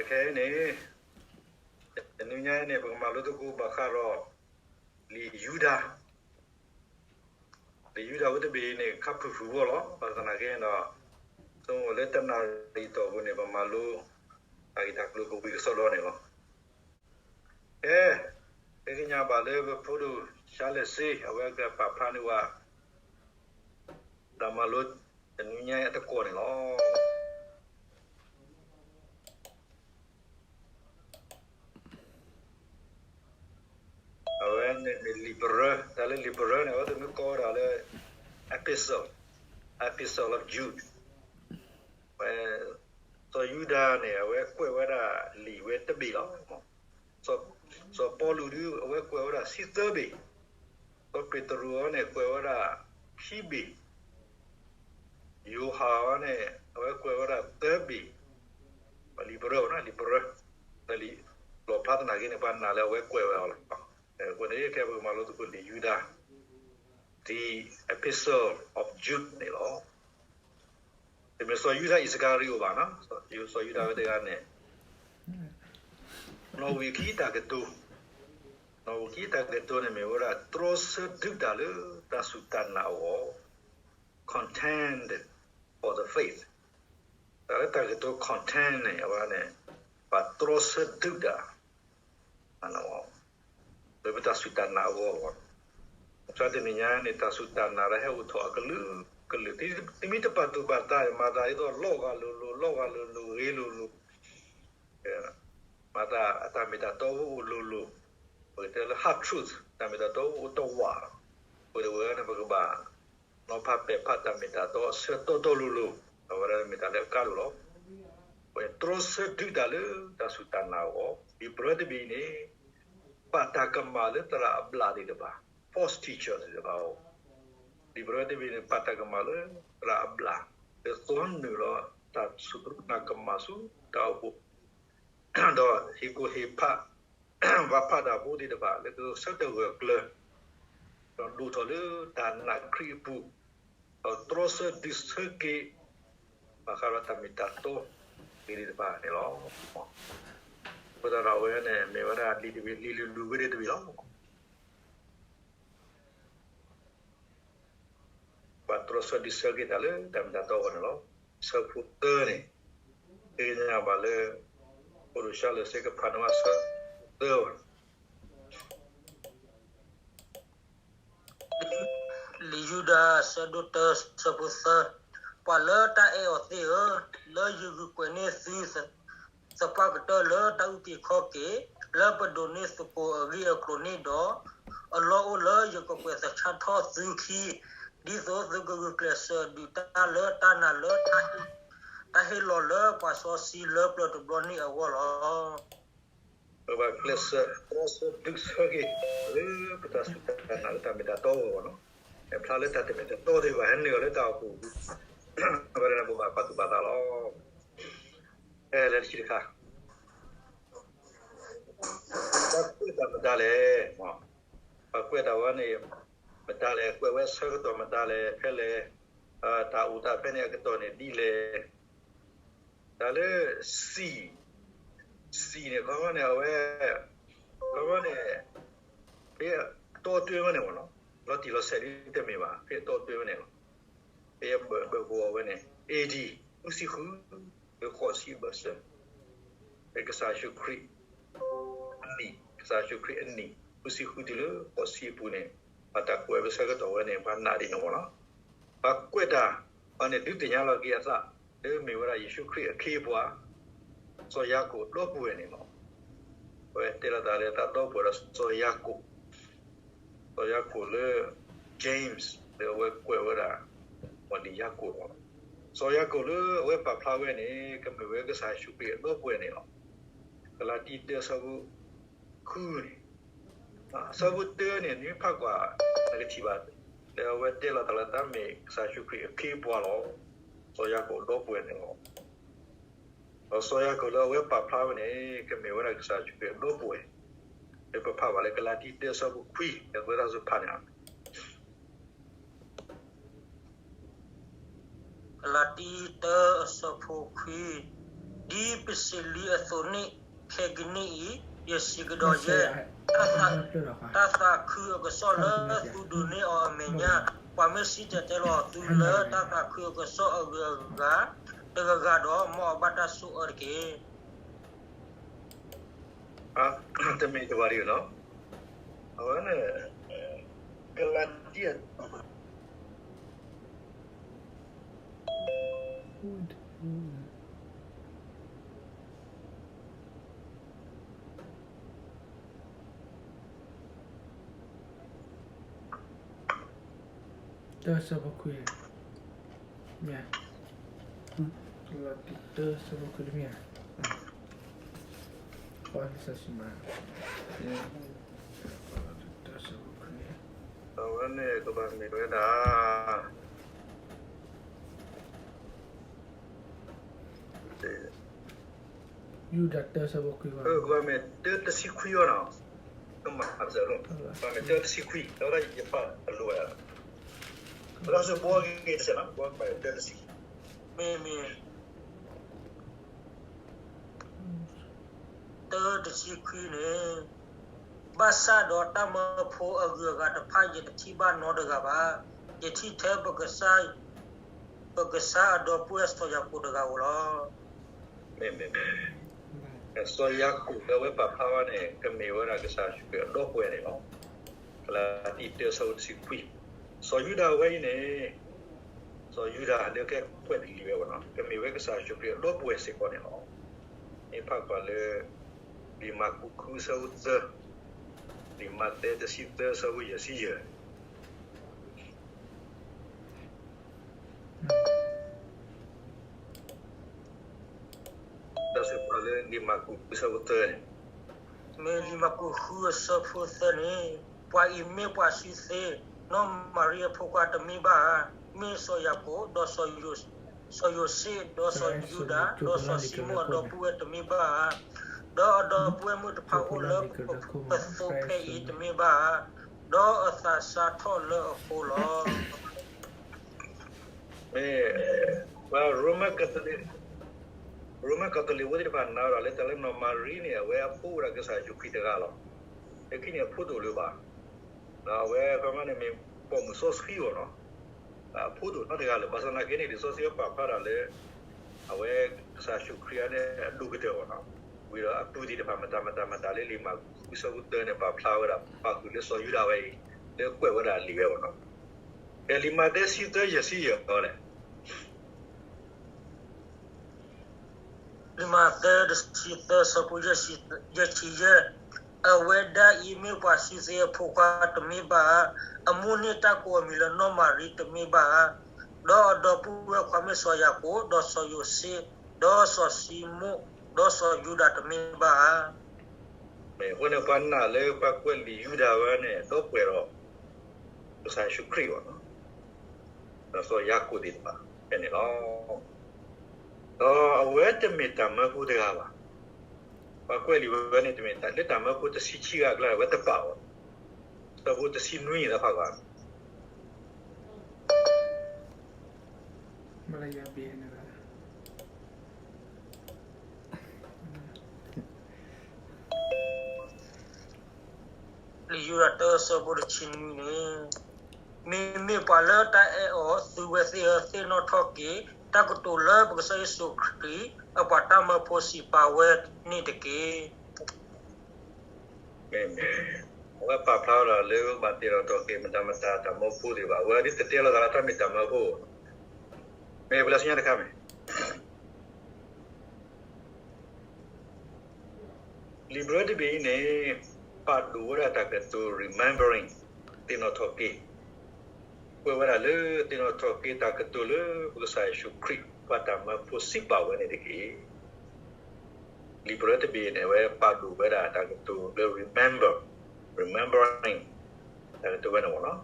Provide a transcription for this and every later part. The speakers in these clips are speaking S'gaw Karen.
ခဲအံၤန့ၣ်, တနံၤညါအံၤန့ၣ် ပကမၤလိသကိးဘၣ်ဃးဒီး လံာ်ယူဒၤ, လံာ်ယူဒၤဝဲတဘ့ၣ်အံၤန့ၣ် ခါဖုၣ်ဖုၣ်အဂီၢ်လီၤ. ဘၣ်ဆၣ်သနာ်က့ဒီး ဆိကမိၣ်လၢတနၣ်ရံၣ်တီၢ်ပူၤန့ၣ် ပမၤလိ တၢ်ဂ့ၢ်တၢ်ကျိၤကဝံၤကစီဒီန့ၣ်လီၤ. ကဲ, ပသ့ၣ်ညါဘၣ်လၢပဖိဒိၣ် ဆါလဲၣ်စ့ အဝဲကပာ်ဖျါန့ၢ်ဝဲ တၢ်မၤလိတနံၤညါအံၤအသကိးန့ၣ်လီၤ. အဝဲန့ၣ်မ့ၢ်လံာ်ပရၢ, တၢ်လၢလံာ်ပရၢန့ၣ် အဝဲသ့ၣ်မ့ၢ်ကိးဝဲဒၣ်လၢ epistle, epistle of Jude. ဝဲ, စီၤယူဒၤန့ၣ် အဝဲကွဲးဝဲဒၣ်လံာ်ဝဲတဘ့ၣ်လီၤ. စီၤ, စီၤပီလူးဒုး အဝဲကွဲးဝဲဒၣ်ဆံသၢဘ့ၣ်, စီၤပ့းတရူးအံၤန့ၣ် ကွဲးဝဲဒၣ်ခံဘ့ၣ်, ယိၤဟၣ်အံၤန့ၣ် အဝဲကွဲးဝဲဒၣ်သၢဘ့ၣ်, လံာ်ပရၢနီၤ လံာ်ပရၢ, လံာ်လီၣ်ဖျါသနာ်က့န့ၣ် ပှၤနာ်လၢအဝဲကွဲးဝဲအီၤလီၤ. အဃိန့ၣ် ခဲအံၤပကမၤလိသကိးလံာ်ယူဒၤ The Epistle of Jude န့ၣ်လီၤ. တမ့ၢ်စီၤယူဒၤအံၣ်စကၤရံၤအိၣ်ဘၣ်နီၤ, စီၤယူဒၤဝဲတဂၤန့ၣ် နီၣ်ဝံာ်ခံတၢ်ကတိၤ, နီၣ်ဝံာ်ခံတၢ်ကတိၤန့ၣ်မ့ၢ်ဝဲဒၣ် တြီဆၢဒုးတၢ်လၢတၢ်စူၢ်တၢ်နာ်အဂီၢ်, contend for the faith. တၢ်လၢတၢ်ကတိၤ contend န့ၣ် အဝဲန့ၣ် ပှၤတြီဆၢဒုးတၢ် လၢပတၢ်စူၢ်တၢ်နာ်အဂီၢ်လီၤ. ဘၣ်ဆၣ်တနံၤညါန့ၣ် တၢ်စူၢ်တၢ်နာ်လၢဟဲအိၣ်ထီၣ်အကလုာ်ကလုာ်, တမ့ၢ်တပာ်သူၣ်ပာ်သး မၤသးဒ်သိးလီၤဂာ်လိၤလိၤ, လီၤဂာ်လိၤလိၤ, ဂ့ၤလိၤလိၤ, မၤသးအတၢ်မ့ၢ်တၢ်တီအိၣ်လိၤလိၤ, ပကတဲလၢ half truth, တၢ်မ့ၢ်တၢ်တီအိၣ်တဝာ်, ပဝဲန့ၣ် ပကဘၣ် နီၤဖးပဲာ်ဖးတၢ်မ့ၢ်တၢ်တီအဆၢတီတီလိၤလိၤ, အဝဲဒၣ်မ့ၢ်တၢ်လၢအကါဒိၣ်လီၤ. ပတြီဆၢဒုးတၢ်လၢတၢ်စူၢ်တၢ်နာ်အဂီၢ်, လံာ်ပရၢတဘ့ၣ်အံၤန့ၣ် ပာ်တၢ်ကမၣ်လၢသရၣ်အဘျၣ်သ့ၣ်တဖၣ်, false teacher သ့ၣ်တဖၣ်အဂီၢ်, လံာ်ပရၢတဘ့ၣ်န့ၣ် ပာ်တၢ်ကမၣ်လၢသရၣ်အဘျၣ်, လၢသွီနုာ်လီၤတၢ်စူၢ်တၢ်နာ်ကမၣ်ဆူတၢ်အိၣ်ဖှိၣ်, ဒီးဟ့ၣ်ကူၣ်ဟ့ၣ်ဖး ပှၤဖးတၢ်ဖိသ့ၣ်တဖၣ် လၢကဆၢထၢၣ်ဂၢၢ်ကျၢၤ, ဒီးဒိၣ်ထီၣ်လၢတၢ်နာ်ခရံာ်အပူၤ, ဒီးတြီဆၢဒုးဆၢက့ၤ ဘၣ်ဃးဒီးတၢ်မ့ၢ်တၢ်တီသ့ၣ်တဖၣ်န့ၣ်လီၤ. အဃိသတးဒီးအဝဲန့ၣ် မ့ၢ်ဝဲဒၣ်လံာ်တဘ့ၣ်, လံာ်လုၢ်လုၢ်ဝဲန့ၣ်တဘ့ၣ်လီၤ. ပှၤတြီဆၢဒုးဆၢက့ၤတၢ်လၢတၢ်မ့ၢ်တၢ်တီအဂီၢ်န့ၣ်လီၤ. ဆၢဖိသၢန့ၣ် သ့ၣ်ညါဘၣ်လၢ ဖိဒိၣ်ဆါလၢစ့ကဖးန့ၢ်ဝဲဆၢဖိသၢဘၣ်. လံာ်ယူဒၤ အဆၢဒိၣ်တၢ ဆၢဖိသၢ, ပှၤလၢတၢ်အဲၣ်အီၤသ့ၣ်ဧၢ, လၢယဂုာ်ကွဲးန့ၢ်သု သပှၢ်ကတၢၢ်လၢတၢ်အုၣ်က့ၤခီၣ်က့ၤ, လၢပဒိးန့ၢ်သကိးအဂ့ၢ်အကျိၤန့ၣ်ဒီး, အလီၢ်အိၣ်လၢယကကွဲးသဆၣ်ထီၣ်သုခံ, ဒ်သိးသုကဂုာ်ကျဲးစၢးဒုးတၢ်လၢတၢ်နာ်လၢ တၢ်ဟ့ၣ်လီၤလၢပှၤစီဆှံလၢပျၢၤတဘျီန့ၣ်အဂီၢ်လီၤ. ပဘၣ်ကျဲးစၢး တြီဆၢဒုးဆၢက့ၤ လၢပတၢ်စူၢ်တၢ်နာ်လၢတၢ်မ့ၢ်တၢ်တီအဂီၢ်လီၤ. ဖျါလၢတၢ်တမ့ၢ်တၢ်တီသ့ၣ်တဖၣ် ဟဲနုာ်လီၤလၢတၢ်အိၣ်ဖှိၣ်ပူၤ, အဝဲဒၣ်ပဘၣ်ပာ်သူၣ်ပာ်သးလီၤ. လၢတဆံတခါ ပှၤကွဲးတၢ်မတၤလဲၣ်, ပှၤကွဲးတၢ်ဝဲန့ၣ် မတၤလဲၣ်, ကွဲးဝဲဆၢကတီၢ်မတၤလဲၣ်, ဖဲလဲၣ်, တၢ်အိၣ်သးဖဲန့ၣ်အကတီၢ်န့ၣ်ဒ်လဲၣ်. တၢ်လၢ စံၣ်, စံၣ်န့ၣ် ခီဖျိန့ၣ် အဝဲ, ခီဖျိန့ၣ် ဖဲအတီအတြၢဝဲန့ၣ်မ့ၢ်နီၤ, လီၤတံၢ်လီၤဆဲးဒ်တမ့ၢ်ဘၣ်, ဖဲအတီအတြၢဝဲန့ၣ်လီၤ. ဖဲအဘၢၣ်ဘၢၣ်ကဝီၤဝဲန့ၣ် A D ဃုဆံဃု လၢဃိးဆံအဘၢၣ်စၢၤ, ဖဲကစၢ်ယ့ၣ်ၡူးခရံာ်အနံၣ်, ကစၢ်ယ့ၣ်ၡူးခရံာ်အနံၣ် ဃုဆံဃုတုၤလၢဃိးဆံအပူၤန့ၣ်, ပှၤတၢ်ကွဲးဝဲဆၢကတီၢ်ဝဲန့ၣ် ပှၤနာ်ဒ်န့ၣ်မ့ၢ်နီၤ. ပှၤကွဲးတၢ်အီၤန့ၣ် ဒုးသ့ၣ်ညါလီၤက့ၤအသး လၢမ့ၢ်ဝဲဒၣ်ယ့ၣ်ၡူးခရံာ်အခ့အပှၤ, စီၤယၤကိာ်ဒီပုၢ်ဝဲၢ်န့ၣ်လီၤ. အဝဲတဲလိာ်သးလၢတၢ်ဒီပုၢ်ဝဲၢ်ဒီးစီၤယၤကိာ်, စီၤယၤကိာ်လၢ James လၢအဝဲကွဲးဝဲဒၣ် ပှၤလံာ်ယၤကိာ်လီၤ. စီၤယၤကိာ်လၢအဝဲပာ်ဖျါဝဲန့ၣ် ကမ့ၢ်ဝဲကစၢ်ယ့ၣ်ၡူးခရံာ်အဒီပုၢ်ဝဲၢ်န့ၣ်လီၤ. ကလၤတံ တၢ ဆၢဖိဃုန့ၣ်, ဆၢဖိတၢန့ၣ် နမ့ၢ်ဖးကွၢ် နကထံၣ်ဘၣ် လၢအဝဲတဲလိာ်သးလၢတၢ်မ့ၢ်ကစၢ်ယ့ၣ်ၡူးခရံာ်အခ့အပှၤလီၤ. စီၤယၤကိာ်ဒီပုၢ်ဝဲၢ်န့ၣ်လီၤ. ဒီးစီၤယၤကိာ်လၢအဝဲပာ်ဖျါဝဲန့ၣ် ကမ့ၢ်ဝဲဒၣ်ကစၢ်ယ့ၣ်ၡူးခရံာ်အဒီပုၢ်ဝဲၢ်, လၢပဖးဘၣ်လၢကလၤတံ တၢ ဆၢဖိခွံ လၢပဝဲဒၣ်စူၤဖးန့ၣ်လီၤ. ကလၤတံ တၢ အဆၢဖိခွံ, ဒ်ပစံးလံအသိးန့ၣ်, ခဲကနံၣ်အံၤ, ယစံးကဒီးယဲ, တၢ်သးခုအကစီၣ်လၢသုဒုးနဲၣ်အီၤအမဲာ်ညါ, ပှၤမ့ၢ်စံၣ်တဲၤတဲလီၤသုလၢတၢ်သးခုအကစီၣ်အဂုၤအဂၤတဂၤဂၤဒီး, မ်အဘၣ်တၢ်ဆိၣ်အၢတက့ၢ်. တမ့ၢ်တဘၣ်ဒ်အံၤနီၤ, အဝဲန့ၣ် ကလၤတံ တၢ်ဆၢဖိခွံ, မ့ၢ်, ကလၤတံ တၢ်ဆၢဖိခွံတမ့ၢ်ဧါ, ပှၤကစၢ်စံးမး, တၢ်ဆၢဖိခွံ, အဝဲန့ၣ်ကဘၣ်မ့ၢ်ဝဲဒၣ် ယူဒၤတၢ်ဆၢဖိခွံဘၣ်, ကဘၣ်မ့ၢ်တၢ်တဆံခွံအီၤနီၤ, ကမၤစၢၤလိာ်, ကဘၣ်မ့ၢ်တၢ်တဆံခွံ, တၢ်ဝဲဒၣ်ယဖးအလိၤဝဲဒၣ်, ပတၢ်ဆၢဖိအဂ့ၢ်တဆဲးနီၤ, ကဘၣ်မ့ၢ်တၢ်တဆံ, မ့မ့ၢ် တၢ်တဆံခွံန့ၣ်, ဘၣ်ဆၣ်ဒီးတၢ်မၢဖိအဂုၤအဂၤတဖၣ် ယတထံၣ်ဘၣ်နီတဂၤဘၣ်, ယထံၣ်ထဲပကစၢ်, ပကစၢ်အဒီပုၢ်ဝဲၢ်စီၤယၤကိာ်တဂၤဧိၤလီၤ. မ့မ့ၢ်, စီၤယၤကိာ်လၢအဝဲပာ်ဖျါဝဲန့ၣ် ကမ့ၢ်ဝဲဒၣ်ကစၢ်ယ့ၣ်ၡူးခရံာ်အဒီပုၢ်ဝဲၢ်န့ၣ်လီၤ. ကလၤတံ တၢ်ဆၢဖိတဆံခွံ, စီၤယူဒၤဝဲအံၤန့ၣ်, စီၤယူဒၤလၢကဲကွဲးတလံၤဝဲဘၣ်နီၤ, ကမ့ၢ်ဝဲကစၢ်ယ့ၣ်ၡူးခရံာ်အဒီပုၢ်ဝဲၢ်စ့ၢ်ကီးန့ၣ်လီၤ. မ့ၢ်ဖးကွၢ်လၢ လံာ်မၢ်ကူး ဃု အဆၢဖိသၢ, လံာ်မးသဲ တဆံသၢ အဆၢဖိယဲၢ်ဆံယဲၢ်, တၢ်စံးပာ်လၢလံာ်မၢ်ကူး ဃု အဆၢဖိသၢန့ၣ်, မ့ၢ်လံာ်မၢ်ကူး ဃု အဆၢဖိသၢန့ၣ်, ပှၤအံၤမ့ၢ်ပှၤစုသ့, နီၢ်မၤရံအဖိခွါတမ့ၢ်ဘၣ်ဧါ, မ့ၢ်စီၤယၤကိာ်, ဒီးစီၤယိၤ, စီၤယိၤၡ့, ဒီးစီၤယူဒၤ, ဒီးစီၤၡံမိၣ်အဒီပုၢ်ဝဲၢ်တမ့ၢ်ဘၣ်ဧါ, ဒီးအဒီပုၢ်ဝဲၢ်မုၣ်တဖၣ်အိၣ်လၢပဖိပသိးဖဲအံၤတမ့ၢ်ဘၣ်ဧါ, ဒီးအသးစးထီၣ်လၢအဃိလီၤ. မ့ၢ်, ပှၤ Roman Catholic, Roman Catholic ဖိသ့ၣ်တဖၣ်နာ်ဝဲဒၣ်လၢတၢ်လၢနီၢ်မၤရံန့ၣ် အဝဲအဖိအိၣ်ဝဲဒၣ်ကစၢ်ယ့ၣ်ၡူးခရံာ်တဂၤလီၤ. လၢခံန့ၣ်အဖိတအိၣ်လၢၤဘၣ်. ဒီးအဝဲခီမ့ၢ်န့ၣ်မ့ၢ်ပိာ်မုၣ်စီဆှံအီၤနီၤ. အဖိတအိၣ်နီတဂၤလၢၤဘၣ်. ဘၣ်ဆၣ်သနာ်က့န့ၣ် လံာ်စီဆှံပာ်ဖျါဒၣ်လၢ အဝဲကစၢ်ယ့ၣ်ၡူးခရံာ်န့ၣ်အဒိၣ်ကတၢၢ်အီၤနီၤ. ဝံၤဒီးအပုၢ်သ့ၣ်တဖၣ်မတၤမတၤမတၤလၢလံာ်မၢ်ကူး ဃု အဆၢဖိသၢန့ၣ် ပာ်ဖျါဝဲဒၣ် ပာ်ဃုာ်လၢစီၤယူဒၤဝဲအံၤ လၢကွဲးဝဲဒၣ်လံာ်ဝဲအီၤနီၤ. ဒီးလံာ်မးသဲ တဆံသၢ ယဲၢ်ဆံယဲၢ်အီၤလဲၣ်. လံာ်မးသဲ တဆံသၢ အဆၢဖိ ယဲၢ်ဆံယဲၢ်, အဝဲဒၣ်အံၤမ့ၢ်ပှၤစုသ့အဖိခွါတမ့ၢ်ဘၣ်ဧါ, အမိၢ်န့ၢ်တၢ်ကိးအမံၤလၢနီၢ်မၤရံတမ့ၢ်ဘၣ်ဧါ, ဒီးအဒီပုၢ်ဝဲၢ်ခွါမ့ၢ်စီၤယၤကိာ်, ဒီးစီၤယိၤၡ့, ဒီးစီၤၡံမိၣ်, ဒီးစီၤယူဒၤတမ့ၢ်ဘၣ်ဧါ. အဃိန့ၣ်ပှၤနာ်လၢပှၤကွဲးလံာ်ယူဒၤဝဲန့ၣ် ဒီပုၢ်ဝဲၢ်ဒီး ကစၢ်ယ့ၣ်ၡူးခရံာ်အီၤ ဒီးစီၤယၤကိာ်သ့ၣ်တဖၣ်ဖဲန့ၣ်လီၤ. ဒီးအဝဲတမ့ၢ်တၢ်မၢဖိတဂၤဘၣ်. ပှၤကွဲးလံာ်ဝဲန့ၣ် တမ့ၢ်လၢတၢ်မၢဖိတဆံခံဂၤအကျါ အဝဲတပာ်ဘၣ်. အဆၢဖိတဆံနွံန့ၣ် သးဖးကွၢ် လံာ်ယူဒၤတၢ အဆၢဖိတဆံနွံန့ၣ်, မ့မ့ၢ်ပှၤလၢတၢ်အဲၣ်အီၤသုဝဲသ့ၣ်ဧၢ, သ့ၣ်နီၣ်ထီၣ်က့ၤ တၢ်ကတိၤလၢပကစၢ်ယ့ၣ်ၡူးခရံာ်အပှၤတၢ်မၢဖိစံးပာ်ဝဲန့ၣ်တက့ၢ်. မ့ၢ်, အဝဲပာ်ဖျါဝဲဒၣ်လၢဘၣ်တ့ထီၣ်က့ၤမတၤမတၤတၢ်မၢဖိသ့ၣ်တဖၣ်, အဝဲဒ်တတဲလိာ်သးလၢတၢ်မ့ၢ်တၢ်မၢဖိ, မ့ၢ်ပျၢ်ဆူညါတခါမ့ၢ် လံာ်ဘြၢတဘ့ၣ်အံၤန့ၣ် ပာ်ဒိၣ်ဝဲဒၣ်တၢ်ကတိၤ remembering, သ့ၣ်နီၣ်ထီၣ်က့ၤ, ကွဲးဝဲဒၣ်လၢသ့ၣ်နီၣ်ထီၣ်က့ၤတၢ်ကတိၤလၢပကစၢ်ယ့ၣ်ၡူးခရံာ် ပှၤတၢ်မၢဖိစံးပာ်ဝဲန့ၣ်တက့ၢ်. လံာ်ဘြၢတဘ့ၣ်န့ၣ် အဝဲပာ်ဒိၣ်ဝဲဒၣ်တၢ်ကတိၤလၢ remember, remembering တၢ်ကတိၤဝဲန့ၣ်လီၤ.